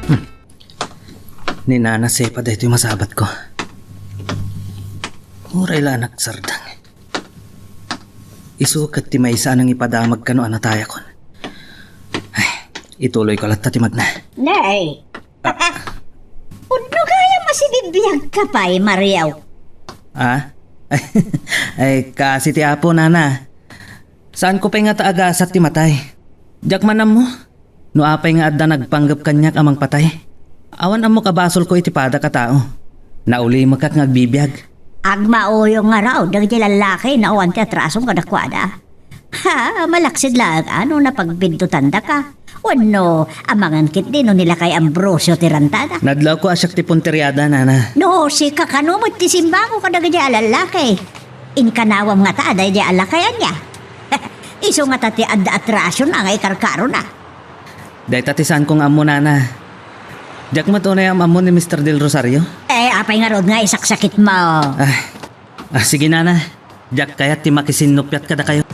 Hmm. Ni Nana Sepa daytoy masabatko. Uray la a nagsardeng. Isu ket ti maysa a nangipadamag kano a natayakon. Ay, ituloyko latta ti magna. Nay! Ah. Pudno gayam a sibibiagka pay, Mario. Ah? Ay, kaasi ti Apo, Nana. Saanko pay ngata a gasat ti matay. Diak man ammo no apay nga adda nagpanggep kaniak a mangpatay. Awan ammok a basolko iti padak a tao. Naulimekak nga agbibiag. Agmauyong ngarud dagiti lallaki no awan ti atrasom kadakuada. Ha, malaksid laeng a no napagbiddutandaka. Wenno, amangan ketdi no ni lakay Ambrosio ti rantada. Nadlawko a siak ti punteriada, Nana. No, sika kano met ti simbango kadagiti a lallaki. Inkanawam ngata a daydi a lakay ania? Isu ngata ti adda atrasona nga ikarkarona. Dayta ti saanko nga ammo, Nana. Diak met unay am-ammo ni Mister Del Rosario. Eh, apay ngarud nga isaksakitmo? Ah, ah, sige, Nana. Diak kayat ti makisinnupiat kadakayo.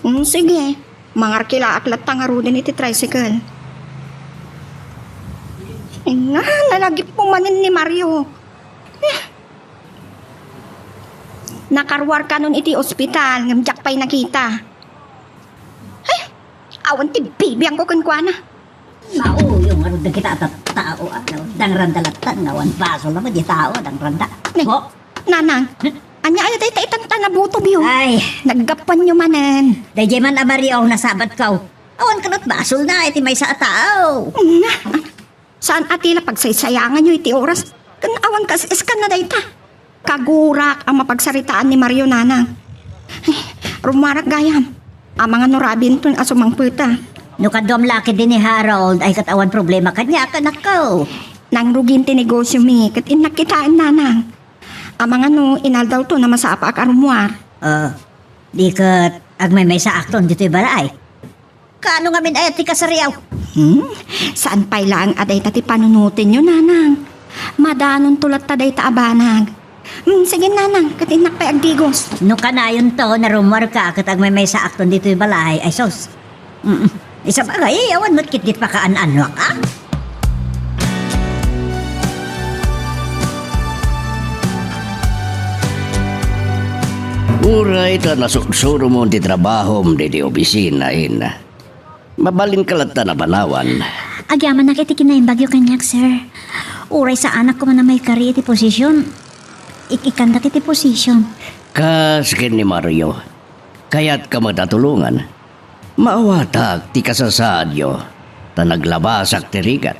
Mm, sige. Mangarkilaak latta ngaruden iti tricycle. Nga, nalagipmo manen ni Mario. Eh. Nakaruar kanon iti ospital, ngem diak pay nakita. Ay, awan ti bibiangko kenkuana. Mauyo Ngarud dagita a tattao, a, dangranda latta, nga awan basol a met ti tao, dangranda. Ne, oh, Nanang, ania aya dayta itanta a butob yo? Ay. Naggapuanyo manen. Daydiay man a Mario, nasabatko. Awan kano basolna iti maysa a tao. Na, saan a ti la pagsaysayanganyo iti oras? Ken awan kas-iskan na dayta. Kagurak a mapagsaritaan ni Mario, Nanang. Ay, rummuarak gayam. Amangan no Robinton a sumangpeta. No kaduam la ketdi ni Harold, ay ket awan problema kaniak, anakko. Nangrugin ti negosyomi, ket innak kitaen, Nanang. Amangan no inaldawton a masapaak a rummuar. Ah, di ket agmaymaysaakton ditoy balay. Kaano ngamin aya ti kasariaw? Hmm? Saan pay laeng a dayta ti panunotenyo, Nanang? Madanonto latta dayta a banag. Hmm, sige, Nanang, ket innak pay agdigos. No kanayonto, narummuarka ket agmaymaysaakton ditoy balay, ay sus. Mm. Isabagay, awan met ketdi pakaanannuak, a? Uray ta nasursuromon ti trabahom ditoy opisina, Ina. Mabalinka latta a panawan. Agyamanak iti kinaimbagyo kaniak, sir. Uray saanak koma a maikari iti posision, ik-ikkandak iti posision. Kas ken ni Mario, kayatka met a tulongan. Maawatak ti kasasaadyo, ta naglabasak ti rigat.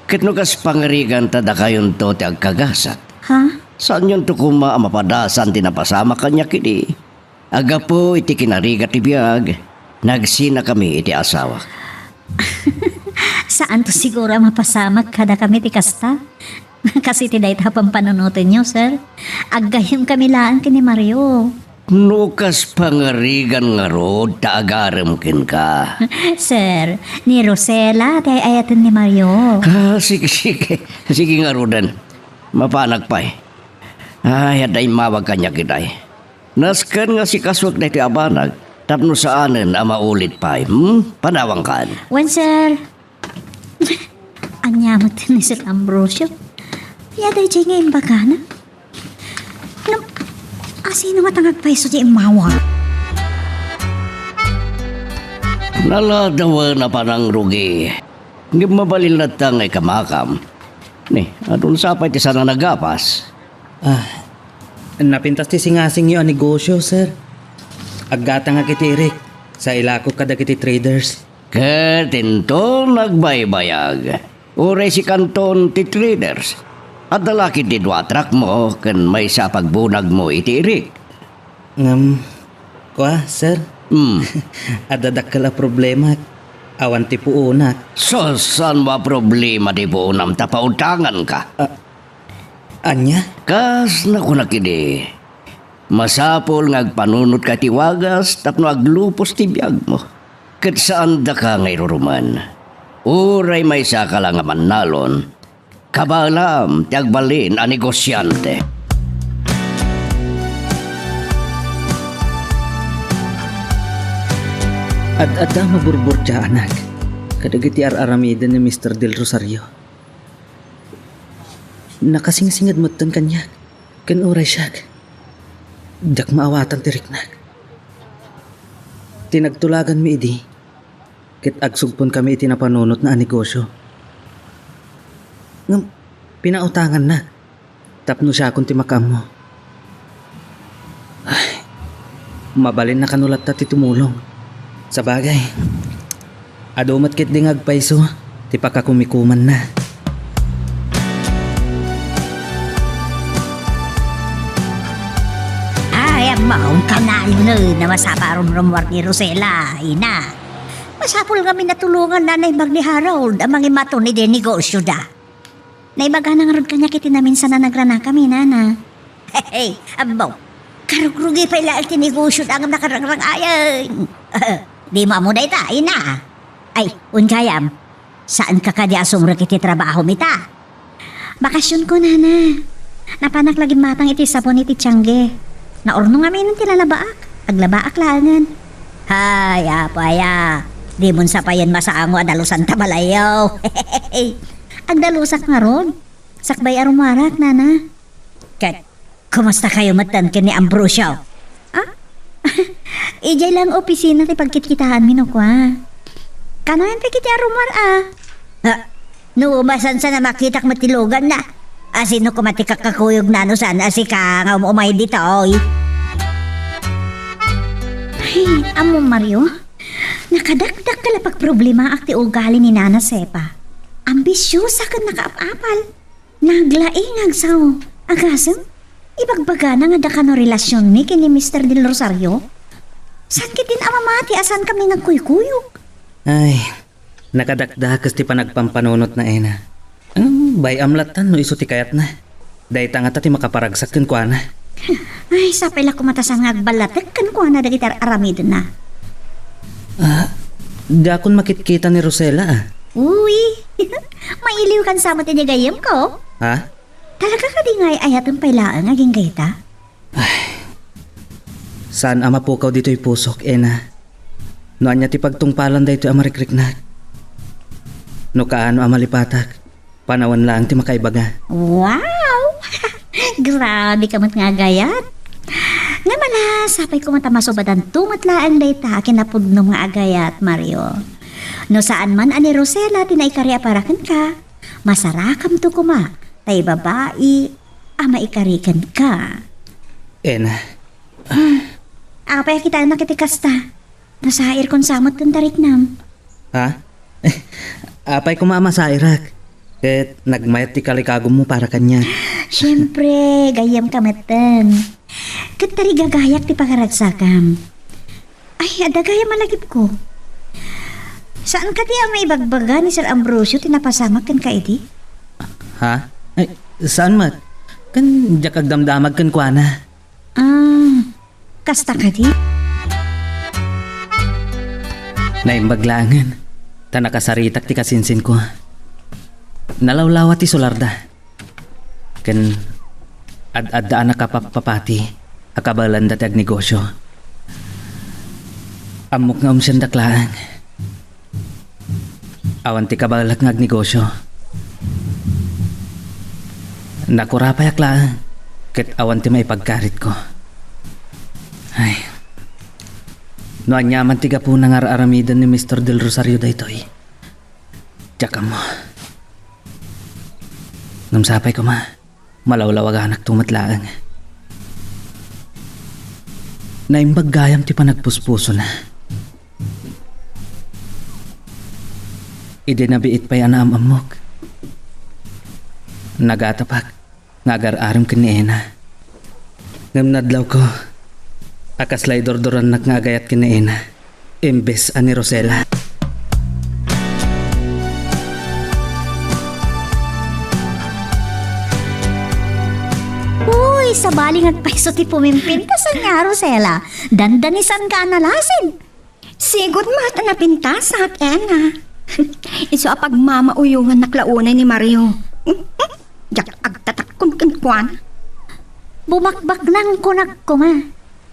Ket no kas pangarigan ta dakayonto ti agkagasat. Ha? Saanyonto koma a mapadasan ti napasamak kaniak idi. Aggapu iti kinarigat ti biag, nagsinakami iti asawak. Saanto siguro a mapasamak kadakami ti kasta? Kas iti dayta a pampanunotenyo, sir. Aggayyemkami laeng ken ni Mario. No kas pangarigan ngarud ta agarem kenka. Sir, ni Rosela ti ay-ayaten ni Mario. Ah, sige, sige. Sige ngaruden. Mapanak pay. Ay, adda immawag kaniak itay. Nasken nga sikasuek daytoy a banag tapno saanen a maulit pay. Hmm? Panawankan. Wen, sir. Ania met ni Sir Ambrosio? Ania daydiay nga imbagana? Ngem, asino nga ta nga agpayso ti immawag? Naladawen a panangrugi. Ngem mabalin latta nga ikamakam. Ni, adun sa pay ti saan a nagapas? Ah, napintas ti singasingyo a negosyo, sir. Aggatangak iti irik, sa ilakok kadagiti traders. Ket inton agbaybayag, uray sikanton ti traders. Adda la ketdi dua a truckmo ken maysa a pagbunagmo iti irik. Ngem, kua, sir? Hmm. Adda dakkel a problemak. Awan ti puonak. Sus, saan a problema ti puonam ta pautanganka? Ah, ania? Kas nakunak idi, masapul nga agpanunotka iti wagas tapno aglupos ti biagmo. Ket saandaka nga irurumen. Uray maysaka la nga mannalon, kabaelam ti agbalin a negosiante. Ad-adda maburburtiaanak kadagiti ar-aramiden ni Mister Del Rosario. Nakasingsinged metten kaniak, ken uray siak, diak maawatan ti riknak. Ti nagtulaganmi idi, ket agsugponkami iti napanunotna a negosyo. Ngem pinautangannak tapno siakon ti makaammo. Ay, mabalinna kano latta ti tumulong. Sabagay, adu met ketdi nga agpayso ti pakakumikumanna. Ay, ammo, kanayon a masapul a rummuar ni Rosela, ina. Masapul ngamin a tulonganna a naimbag ni Harold a mangimaton iti negosyoda. Naibagana ngarud kaniak iti naminsan a nagranakami, nana. Hey, ammo. Karugrugi pay laeng ti negosyoda ngem nakaragrang-ayen. Dimo ammo dayta, ina. Ay, wen gayam. Saanka kadi a sumrek iti trabahom ita? Bakasionko, nana. Napanak la gimmatang iti sabon iti tiangge. Naurno ngamin ti lalabaak. Aglabaak laengen. Hay, apo aya. Dimon sa payen masango a dalusan ta balayyo. Agdalusak ngarud. Sakbay a rummuarak, nana. Ket, kumustakayo metten ken ni Ambrosio? Ah? Idiay lang opisina ti pagkitkitaanmi no kua. Kanayon pay ketdi a rummuar a. Ah, No masansan a makitak met ti luganna. Asino koma ti kakakuyogna no saan a sika nga um-umay ditoy? Ay, ammom, Mario. Nakadakdakkel a pagproblemaak ti ugali ni Nana Sepa. Ambisiosa ken nakaap-apal. Naglaing nga agsao. Agasem, ibagbagana nga adda kano relasionmi ken ni Mister Del Rosario? Saan ketdin a mamati a saankami nagkuykuyog? Ay, nakadakdakes ti panagpampanunotna, Ena. Ngem bay-am lattan no isu ti kayatna. Dayta ngata ti makaparagsak kenkuana. Ay, sapay la koma ta saan nga agballatek kenkuana dagiti ar-aramidenna. Ah, diakon makitkita ni Rosela, ah. Uy, mailiwkan sa met idiay gayyemko. Ha? Talaga kadi nga ay-ayatem pay laeng agingga ita? Saan a mapukaw ditoy pusok, Ena. No ania ti pagtungpalan daytoy a marikriknak. No kaano a malipatak, panawen laeng ti makaibaga. Wow! Grabe ka met nga agayat. Ngem ala, sapay koma ta masubadanto met laeng dayta a kinapudnom nga agayat, Mario. No saan man a ni Rosela ti naikari a para kenka, masarakamto koma, ta ibabai a maikari kenka. Ena. Hmm. Apay a kitaennak iti kasta? Nasairkon sa met ken tariknam. Ha? Apay koma a masairak. Ket nagmayat ti kalikagummo para kaniak. Siempre, gayyemka metten. Ket tarigagayak ti pakaragsakam. Ay, adda gayam a lagipko. Saan kadi a maibagbaga ni Sir Ambrosio ti napasamak kenka idi? Ha? Ay, saan met? Ken diak agdamdamag kenkuana. Ah, kasta kadi? Naimbag laengen, ta nakasaritak ti kasinsinko. Nalawlawa ti sularda. Ken ad-adda a nakapappapati a kabaelanda ti agnegosio. Ammok nga umsiendak laeng. Awan ti kabaelak nga agnegosio. Nakurapayak laeng ket awan ti maipagkaritko. Ay. No aniaman ti gapuna nga ar-aramiden ni Mister Del Rosario daytoy, diak ammo. Ngem sapay koma, malawlawaganakto met laeng. Naimbag gayam ti panagpuspusona. Idi nabiit pay a naam-ammok, nagatapak nga agar-arem ken ni Ena. Ngem nadlawko a kasla idurdurannak nga agayat ken ni Ena imbes a ni Rosela. Uy, sabali nga agpayso ti pumimpintas ania, Rosela. Dandanisanka a nalasin. Sigud met a napintasak, Ena. Isu a pagmamauyongannak la unay ni Mario. Diak agtatakkon kenkuana. Bumakbaknang kunak koma.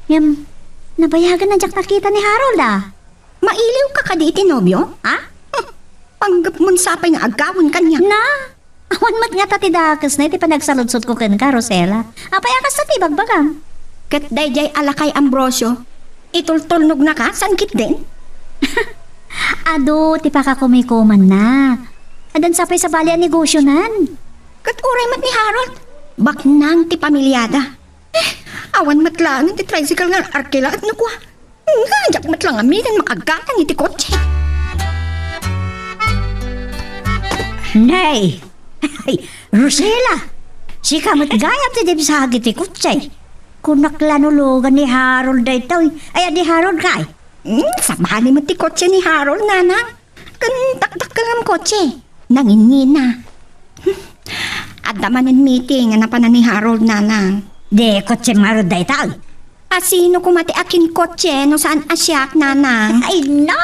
Ngem, nabayagan a diak nakita ni Harold, a. Mailiwka kadi iti nobio, a? Hm, panggepmon sapay nga agawon kaniak. Na, awan met ngata ti dakesna iti panagsaludsodko kenka, Rosela. Apay a kasta ti ibagbagam? Ket daydiay a lakay Ambrosio, itultulnognaka, saan ketdin? Adu ti pakakumikumanna. Addan sapay sabali a negosionan. Ket uray met ni Harold, baknang ti pamiliada. Eh, awan met laengen ti tricycle nga arkilaat no kua. Nga, diak met la ngaminen makagatang iti kotse. Nay! Ay, Rosela! Sika met gayam ti dimsagi ti kotse. Kunak la no lugan ni Harold daytoy. Ay, adi Harold kay? Hmm, sabali met ti kotse ni Harold, nanang. Ken dakdakkel nga kotse. Nanginnina. Hmm. Adda manen meeting a napanan ni Harold, nanang. Di kotse ngarud daytoy. Asino koma ti akinkotse no saan a siak, nanang? Ay, na!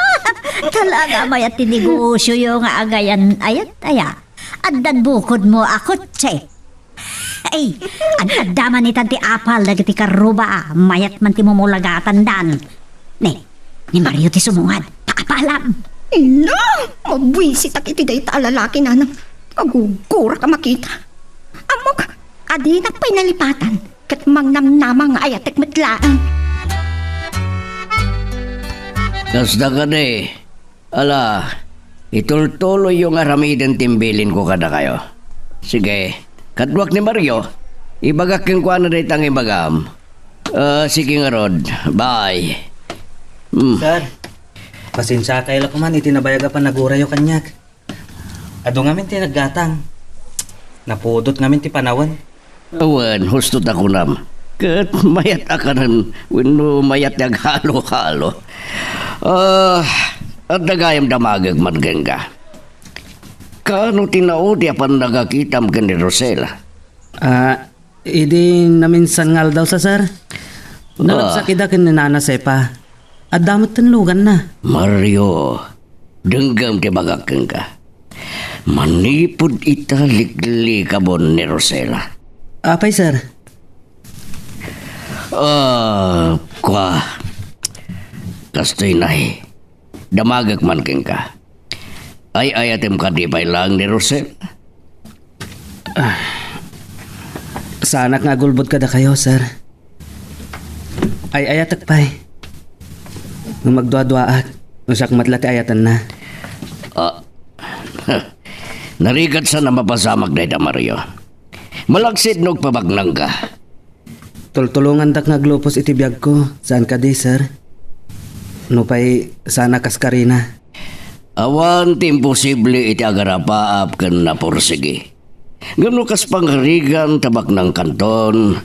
Talaga, mayat ti negosioyo nga agayan-ayat, aya. Addan bukodmo a kotse. Ay, ad-adda man itan ti apal dagiti karruba, mayat man ti mumulagatandan. Ne, ni Mario ti sumungad, paapalam. Ina! Mabuisitak iti dayta a lalaki, nanang. Agugurak a makita. Ammok, adinak pay nalipatan, ket mangnamnama nga ayatek met laeng. Kasta kadi, ala, Itultuloyyo nga aramiden ti imbilinko kadakayo. Sige, kaduak ni Mario, ibagak kenkuana dayta nga ibagam. Ah, sige ngarud. Bye. Hmm. Sir, pasensiakayo la koman iti nabayag a panagurayo kaniak. Adu ngamin ti naggatang. Napudot ngamin ti panawen. Wen, husto ta kunam. Ket mayat a kanen wenno mayat ti aghalo-halo. Ah, adda gayam damagek man kenka. Kaano ti naudi a pannakakitam ken ni Rosela? Ah, idi naminsan nga aldaw sa, sir. Ah. Naragsak ida ken ni Nana Sepa. Adda met ti luganna. Mario, denggem ti ibagak kenka. Manipud ita, liklikamon ni Rosela. Apay, sir? Ah, kua. Kastoy nay. Damagek man kenka. Ay-ayatem kadi pay laeng ni Rosel? Ah, saanak nga agulbod kadakayo, sir. Ay-ayatek pay. Ngem agduaduaak, no siak met la ti ayatenna. Ah, narigat sa a mapasamak dayta, Mario. Malaksid no agpabagnangka. Tultulongandak nga aglupos iti biagko, saan kadi, sir? Nupay saan a kas karina. Awan ti imposible iti agarapaap ken napursigi. Ngem no kas pangarigan ta baknangkanton,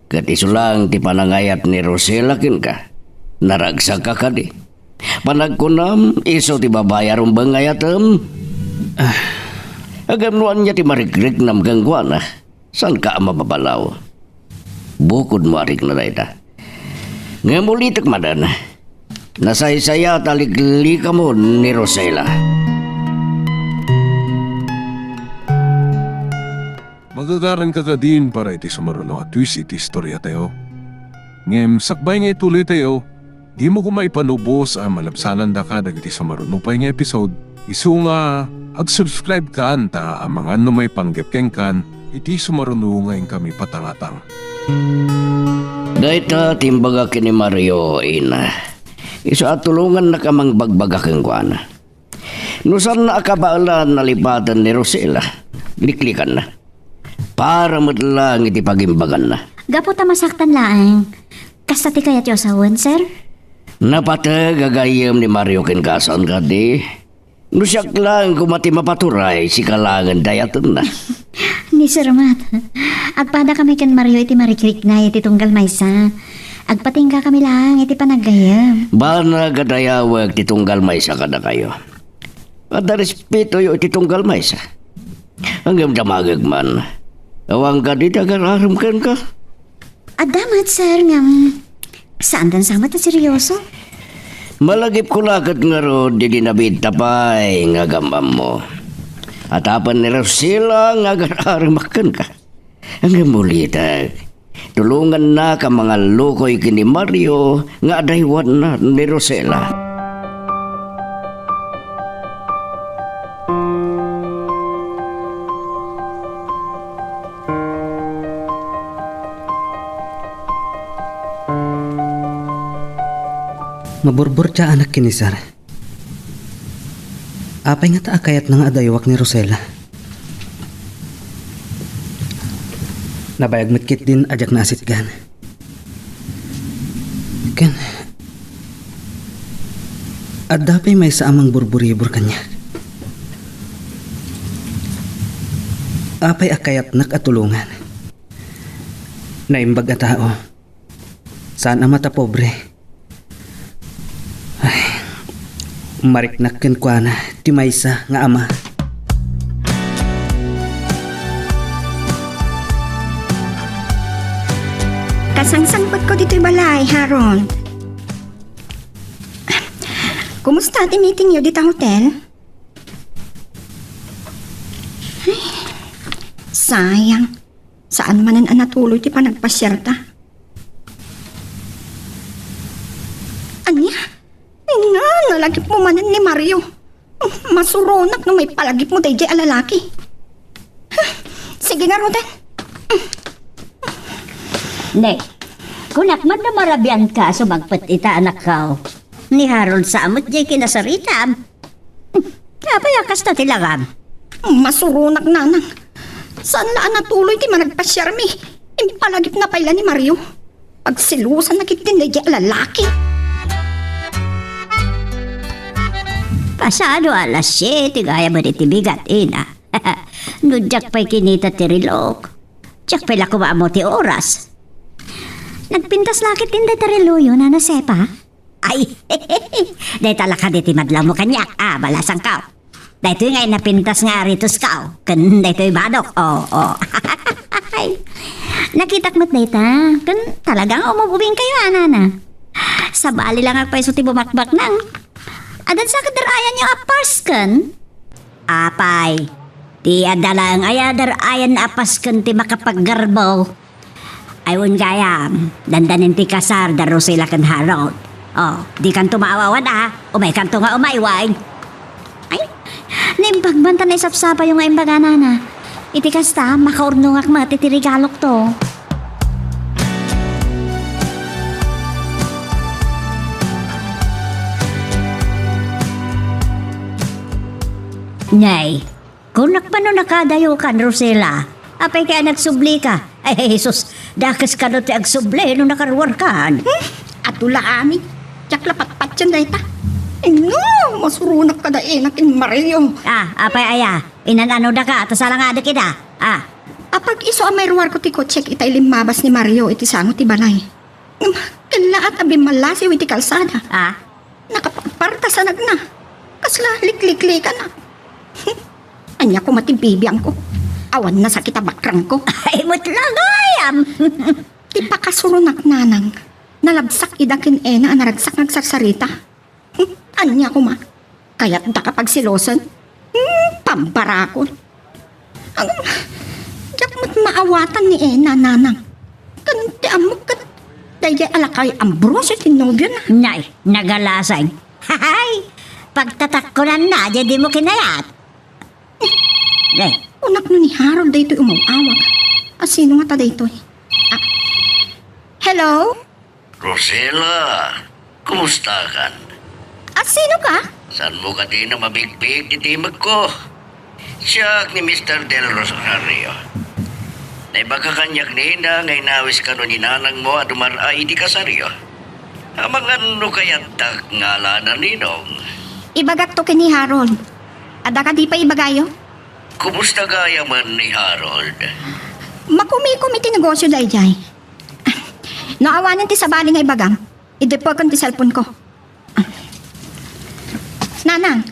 ket isu laeng ti panangayat ni Rosela kenka, naragsakka kadi. Panagkunam, isu ti babai a rumbeng nga ayatem? Ah. Ngem no ania ti marikriknam kenkuana? Saanka a mababalaw? Bukodmo a rikna dayta. Ngem ulitek manen, nasaysayat a liklikamon ni Rosela. Magagaranka kadin para iti sumaruno a twist iti istoriatayo. Ngem sakbay nga ituloytayo, dimo koma ipanubos a malabsanandaka dagiti sumaruno pay nga episode, isu nga ag-subscribe kan ta amangan no maipanggep kenkan iti sumaruno nga inkami patangatang. Dayta ti imbagak ken ni Mario, ina. Isu a tulongannak a mangbagbaga kenkuana. No saanna a kabaelan a lipaten ni Rosela, liklikanna. Para met laeng iti pagimbaganna. Gapu ta masaktan laeng. Kasta ti kayatyo a sawen, sir? Napateg a gayyem ni Mario kenka, saan kadi? No siak laeng koma ti mapaturay, sika laengen ti ayatenna. Ni Sir Mat, agpadakami ken Mario iti marikrikna iti tunggal maysa. Agpatingga kami laeng iti panaggayyem. Banag a dayawek ti tunggal maysa kadakayo. Adda respetoyo iti tunggal maysa. Ngem damagek man. Awan kadi ti agar-arem kenka? Adda met, sir, ngem saandan sa met a seryoso. Malagipko la ket ngarud idi nabiit ta pay nga agam-ammo. Atapen ni Rosela nga agar-aremak kenka. Ngem ulitek, tulongannaka a mangallukoy ken ni Mario nga adaywanna ni Rosela. Maburbur ti anak ken ni Sir. Apay ngata a kayatna nga adaywak ni Rosela? Nabayag met ketdin a diak naasitgan. Ken, adda pay maysa a mangburburibur kaniak. Apay a kayatnak a tulongan? Naimbag a tao. Saan a matapobre. Ay, mariknak kenkuana ti maysa nga ama. Kasangsangpetko ditoy balay, Harold. Kumusta ti meetingyo dita hotel? Ay, sayang. Saan manen a natuloy ti panagpasiarta? Ania? Ina, nalagipmo manen ni Mario. Masuronak no maipalagipmo daydiay a lalaki. Sige ngaruden. Ne, kunak man no marabianka a sumangpet ita, anakko. Ni Harold sa met diay kinasaritam. Apay a kasta ti langam? Masuronak, nanang. Saan la a natuloy ti managpasiarmi. Impalagipna pay la ni Mario. Pagselosanna ketdin daydiay a lalaki. Pasado alas siete gayam iti bigat, ina. No diak pay kinita ti relok, diak pay la koma ammo ti oras. Nagpintas la ketdin dayta reloyo, Nana Sepa? Ay, dayta la kadi ti madlawmo kaniak. Ah, balasangko. Daytoy nga inapintas nga aritosko. Ken daytoy badok. Oh, oh. Ay, nakitak met dayta. Ken talaga nga umububingkayo, a, nana. Sabali la nga agpayso ti bumakbaknang. Adda sa kadar-ayanyo a pasken? Apay, ti adda laeng aya dar-ayan a pasken ti makapaggarbo. Ay, wen gayam, dandanin ti kasar da Rosela ken Harold. Oh, dikanto maawawan a, umaykanto nga umay wen. Ay, naimbag man ta naisapsapayo nga imbaga, nana. Iti kasta, makaurnongak met iti regalokto. Nay, kunak pano nakadayo kan Rosela. Apay kay a nagsublika? Ay, Jesus, dakes kano ti agsubli no nakaruarkan. Hmm? Adu la amin. Diak la patpatien dayta. Ay, no, masuronak kada ina ken Mario. Ah, apay aya, inan-anodaka, ta salangadek ida. Ah. Apag-isu a mairuarko ti kotsek itay limmabas ni Mario iti sango ti balay. Hmm, kellaat a bimmallasiw iti kalsada. Ah? Nakapagpartasanagna. Kasla likliklikana. Ania koma ti bibiangko? Awan nasakit a bakrangko. Ay, met la gayam. Ti pakasuronak, nanang. Nalabsak ida ken Ena a naragsak nga agsarsarita. Ania koma? Kayatdaka pagselosen? Hmm, pambarakon. Ang, diak met maawatan ni Ena, nanang. Ken ti ammok ket daydiay a lakay Ambrosio ti nobiona. Nay, nagalasag. Hay! Pagtatakkonanna, daydiay dimo kinayat. Nay. Kunak no ni Harold daytoy umaw-awag. A, sino ngata daytoy? Ah. Hello? Rosela, kumustakan? A, sino ka? Saanmo kadi a mabigbigen ti timekko? Siak ni Mister Del Rosario. Naibaga kaniak ni Ena nga inawis kano ni nanangmo a dumar-ay iti kasaryo. Amangan no kayatdak nga alaen a ninong. Ibagakto ken ni Harold. Adda kadi pay ibagayo? Kumusta gayam ni Harold? Makumikom iti negosyo daydiay. No awanen ti sabali nga ibagam, idepeken ti cellphone ko. Nanang,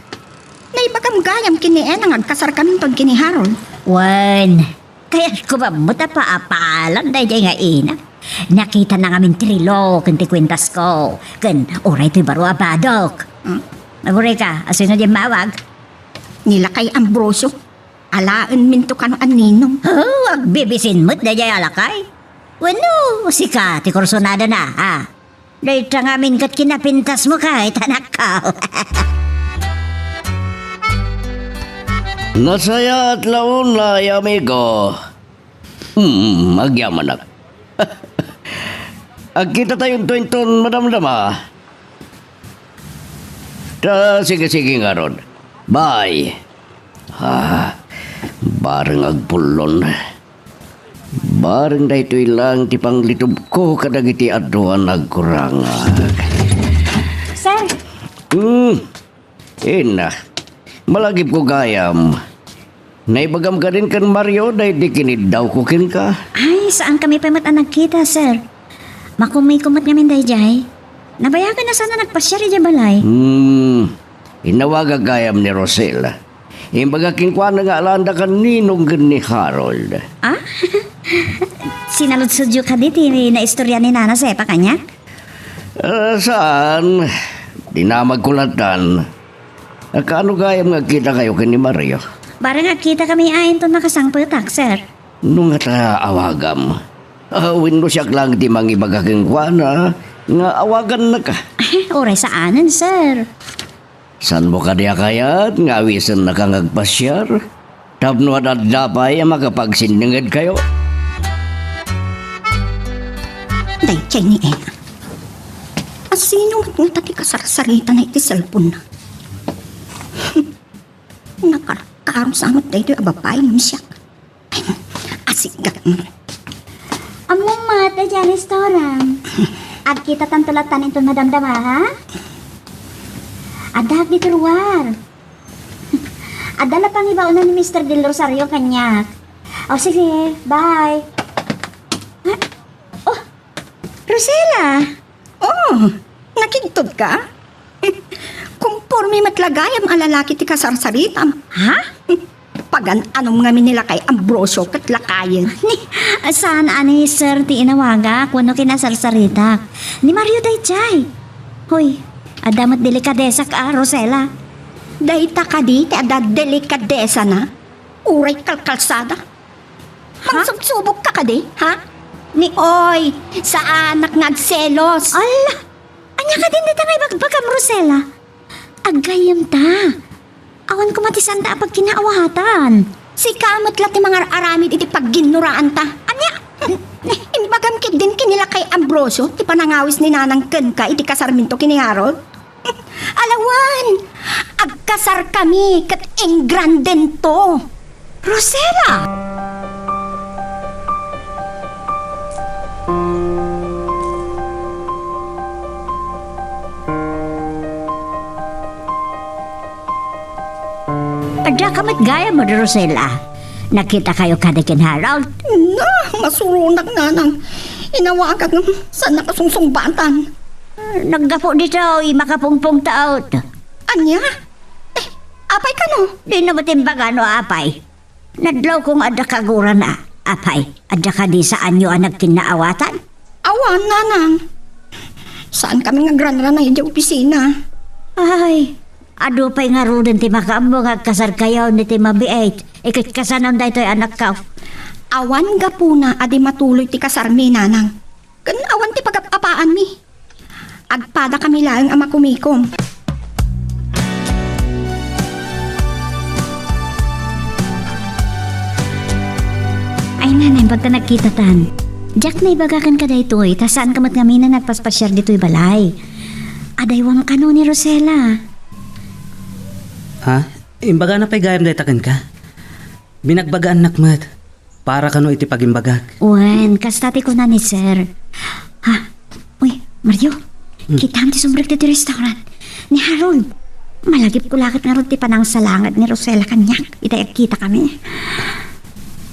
naibagam gayam ken ni Ena nga agkasarkaminton ken ni Harold. Wen, kayatko met a paapaalam daydiay nga ina. Nakitana ngamin ti relo ken ti kuentasko, ken uray toy baro a badok. Hmm? Aguray ka, a sino diay immawag? Ni lakay Ambrosio. Alaenminto kano a ninong. Oh, agbibisin met daydiay a lakay. Wenno, sika ti kursunadana, ha? Dayta ngamin ket kinapintasmo kay, tanakko. Nasayaat la unay, amigo. Hmm, agyamanak. Agkitatayonto inton madamdama. Ta, sige, sige ngarud. Bye. Ah, bareng agpullon. Bareng daytoy lang ti panglitubko kadagiti adu a nagkurangak. Sir! Hmm. Ina, malagipko gayam. Naibagam kadin ken Mario daydi kiniddawko kenka? Ay, saankami pay met a nagkita, sir. Makumikom met ngamin daydiay. Nabayagan a saan a nagpasiar idiay balay. Hmm, inawagak gayam ni Rosel. Imbagak kenkuana nga alaendaka ninong ken ni Harold. Ah? Sinaludsodyo kadi ti naistorya ni Nana Sepa kaniak? Ah, saan? Dinamagko lattan. Kaano gayam nga agkitakayo ken ni Mario? Bareng agkitakami a inton makasangpetak, sir. No ngata awagam? Ah, wenno siak lang ti mangibaga kenkuana nga awagannaka? Uray saanen, sir. Saanmo kadi a kayat nga awisennaka nga agpasiar? Tapno ad-adda pay a makapagsindengedkayo. Daydiay ni Ena. A sino met ngata ti kasarsaritana iti cellphone-na? Nakarkarong sa met daytoy a babae ngem siak. Ay, asigak. Ammom met, daydiay a restaurant. Agkitatanto latta inton madamdama, ha? Addaak ditoy ruar. Adda la pangibaonna ni Mister Del Rosario kaniak. O, sige, bye. Ah, oh, Rosella! Oh, nakigtod ka? Kumporme met la gayam a lalaki ti kasarsaritam. Ha? Pagan-anom ngamin ni lakay Ambrosio ket lakayen. Ni, saan a ni Sir ti inawagak wenno kinasarsaritak. Ni Mario daydiay. Hoy, adda met delikadesak a, Rosella. Dayta kadi ti adda delikadesana? Uray kalkalsada. Ha? Mangsubsubok ka kadi, ha? Ni oy, saanak nga agselos. Ala! Ania kadin dita nga ibagbagam, Rosella? Aggayyemta. Awan koma ti saanta a pagkinaawatan. Sika met la ti mangar-aramid iti pagginnoraanta. Ania? Imbagam ketdin ken ni lakay Ambrosio ti panangawis ni Nanang kenka iti kasarminto ken ni Harold? Alawan! Agkasarkami ket ingrandento! Rosella! Addaka met gayam, Rosella. Nakitakayo kadi ken Harold? Na, masuronak, Nanang. Inawagak ngem saan a kasungsungbatan. Naggapu ditoy makapungpungtaot. Ania? Eh, apay kano? Dina met imbaga no apay. Nadlawko nga adda kagurana. Apay, adda kadi saanyo a nagkinnaawatan? Awan, Nanang. Saankami nga agranranay idiay opisina. Ay, adu pay ngaruden ti makaammo nga agkasarkayo iti mabiit. Iket kasano daytoy anakko? Awan gapuna a di matuloy ti kasarmi, Nanang. Ken awan ti pagap-apaanmi. Agpadakami laeng a makumikom. Ay, Nanang, imbag ta nagkitatan. Diak naibaga kenka daytoy, ta saanka met ngamin a nagpaspasiar ditoy balay. Adaywam kano ni Rosella? Ha? Imbagana pay gayam dayta kenka? Binagbagaannak met. Para kano iti pagimbagak. Wen, kasta ti kuna ni Sir. Ha? Uy, Mario, hmm, kitaem ti sumrek ditoy restaurant. Ni Harold, malagipko la ket ngarud ti panangsalangag ni Rosella kaniak iti agkitakami.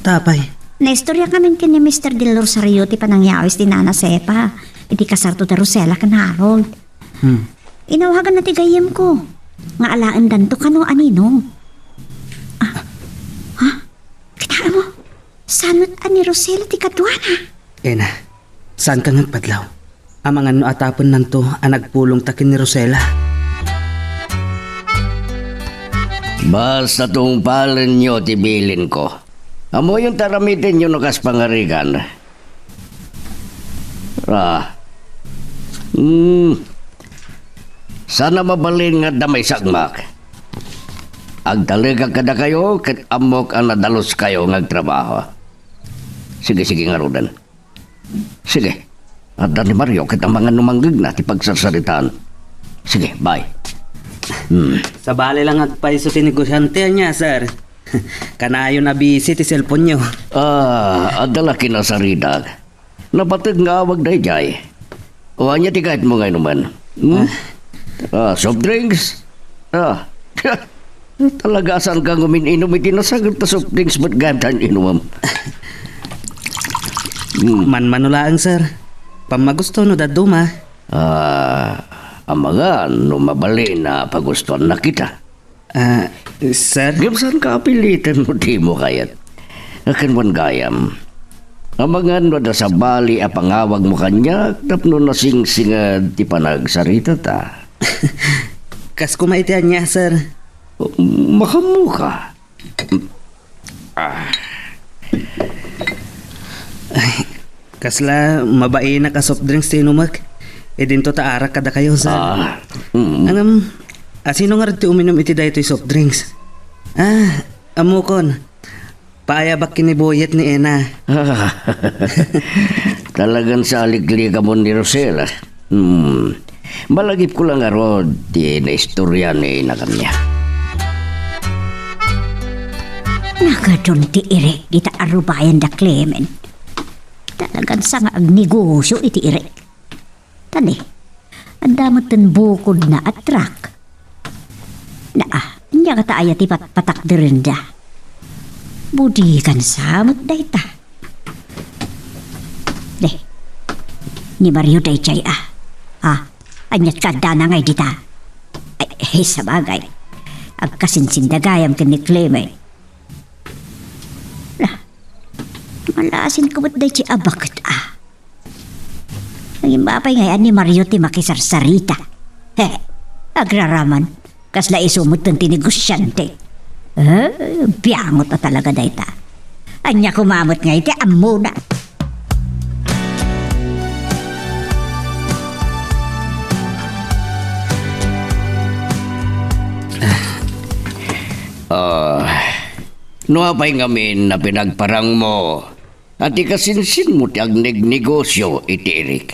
Ta apay? Naistorya kami ken ni Mister Del Rosario ti panangyawis ti Nana Sepa iti kasarto da Rosella ken Harold. Hmm. Inawaganna ti gayyemko nga alaendanto kano a ninong. Ah, ha? Kitaem mo, saan met a ni Rosella ti kaduana? Ena, saanka nga agpadlaw? Amangan no atapennanto a nagpulongta ken ni Rosella. Basta tungpalenyo ti bilinko. Ammoyon ta aramidenyo no kas pangarigan. Ah. Hmm. Saan a mabalin nga adda maisagmak. Agtalekak kadakayo ket ammok a nadaluskayo nga agtrabaho. Sige, sige, ngaruden. Sige. Adda ni Mario ket amangan no mangngegna ti pagsarsaritaan. Sige, bye. Hmm. Sabali lang agpayso ti negosiante ania, sir. Kanayon a busy ti cellphone-yo. Ah, adda la kinasaritak. Napateg nga awag daydiay. O, ania ti kayatmo nga inuman? Hmm? Ah. Ah, soft drinks? Ah. Talaga, saanka nga umin-inum iti nasaged ta soft drinks met gayam ta inumem? Hmm. Manmano laeng, sir. Pammagusto no dadduma. Ah, amangan no mabalin a pagustuannak ita. Ah, sir? Ngem saanka a piliten no dimo kayat. Ken wen gayam, amangan no adda sabali a pangawagmo kaniak tapno nasingsinged ti panagsaritata. Kas koma iti ania, sir? Makaammoka. Ah. Ay, kasla mabainak a soft drinks ti inumek. Idinto ta arak kadakayo, sir. Ah, mm. Ngem, asino ngarud ti uminum iti daytoy soft drinks? Ah, ammokon. Paayabak ken ni Boyet ni Ena. Talagan saliklikamon ni Rosel, ah. Hmm. Malagipko la ngarud ti naistorya ni ina kaniak. Nagadun ti Eric dita arubayan da Clement. Talagan sa nga agnegosyo iti Eric. Tani, adda met ten bukodna a truck. Naa, ania ngata aya ti patpatakderenda? Budigan sa met dayta. Di, ni Mario daydiay a. Ah, aniat kaddana ngay dita? Ay, ay, sabagay. Agkasinsinda gayam ken ni Clement. La, malasin ko met daydiay a baket a. Naging apay ngay ni Mario ti makisarsarita. He, agraraman. Kasla isu met ti negosyante. Eh, biangot a talaga dayta. Ania koma met ngay ti ammona? Ah, no apay ngamin a pinagparangmo a ti kasinsinmo ti agnegnegosio iti Eric?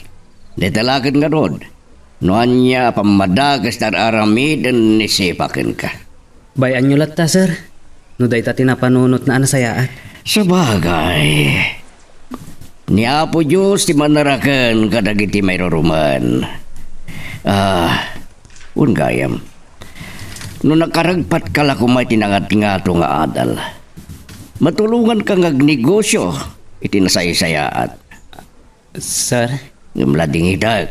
Dayta la ket ngarud, no ania a pammadages ti ar-aramiden ni Sepa kenka. Bay-anyo latta, sir, no dayta ti napanunotna a nasayaat. Sabagay, ni Apo Dios ti manaraken kadagiti mairurumen. Ah, wen gayam, no nakaragpatka la koma iti nangatngato nga adal, matulonganka nga agnegosio iti nasaysayaat. Sir? Ngem la dingitek,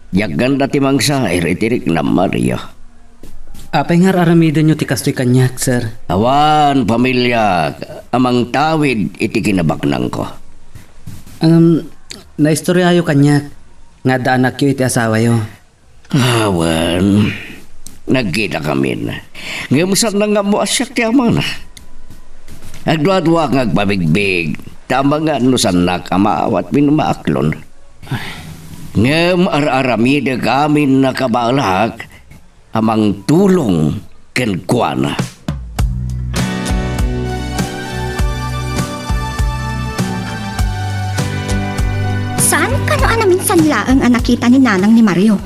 diak ganda ti mangsair iti riknam, Mario. Apay nga ar-aramidenyo ti kastoy kaniak, sir? Awan pamiliak a mangtawid iti kinabaknangko. Ngem, naistoryayo kaniak nga adda anakyo iti asawayo. Awan, nagkitakamin. Ngem saan nga ammo a siak ti amana. Agduaduak nga agpabigbig, ta amangan no saannak a maawat wenno maaklon. Ngem ar-aramidek amin a kabalak a mangtulong kenkuana. Saan kano a naminsan laeng a nakita ni Nanang ni Mario?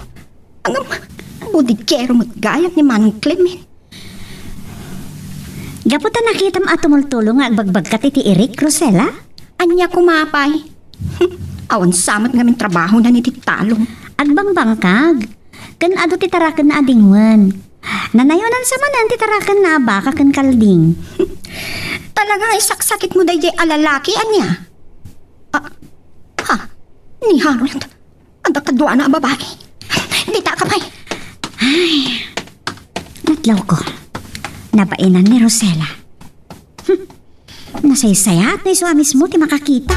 Ngem, budigero met gayam ni Manong Clement. Gapu ta nakitam a tumultulo nga agbagbagkat iti Eric, Rosella? Ania koma pay? Awan sa met ngamin trabahona iti talon. Agbangbangkag. Ken adu ti tarakenna a dingwen. Nanayonan sa manen ti tarakenna a baka ken kalding. Talaga nga isaksakitmo daydiay a lalaki, ania? Ah, ha? Ni Harold. Adda kaduana a babai. Dita ka pay. Ay, natlawko. Nabainan ni Rosella. Hmm. Nasaysayaat no isu a mismo ti makakita.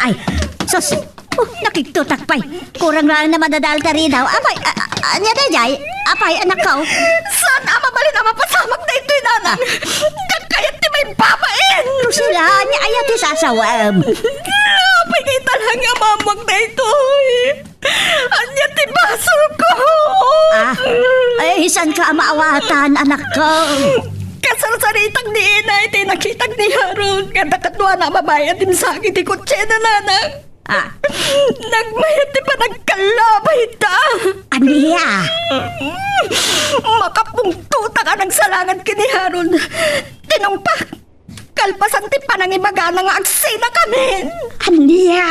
Ay, sus! Oh, nakigtotak pay. Kurang laeng na madadal ta ridaw. Apay, a-, a-, ania daydiay? Apay, anakko. Saan a mabalin a mapasamak daytoy, Nanang? Diak kayat ti maibabain. Rosella, ania aya ti sasawem? Apay, dayta laeng nga ammoak daytoy. Ania ti basolko? Ah, ay, saanka a maawatan, anakko? Kasarsaritak ni Ina iti nakitak ni Harold nga adda kaduana a babai a dimsang iti kotsena, Nanang. Ah. Nagmayat ti panagkallabayta. Ania? Makapungtotak a nagsalangan ken ni Harold. Tinungpak. Kalpasan ti panangibagana nga agsinakamin. Ania?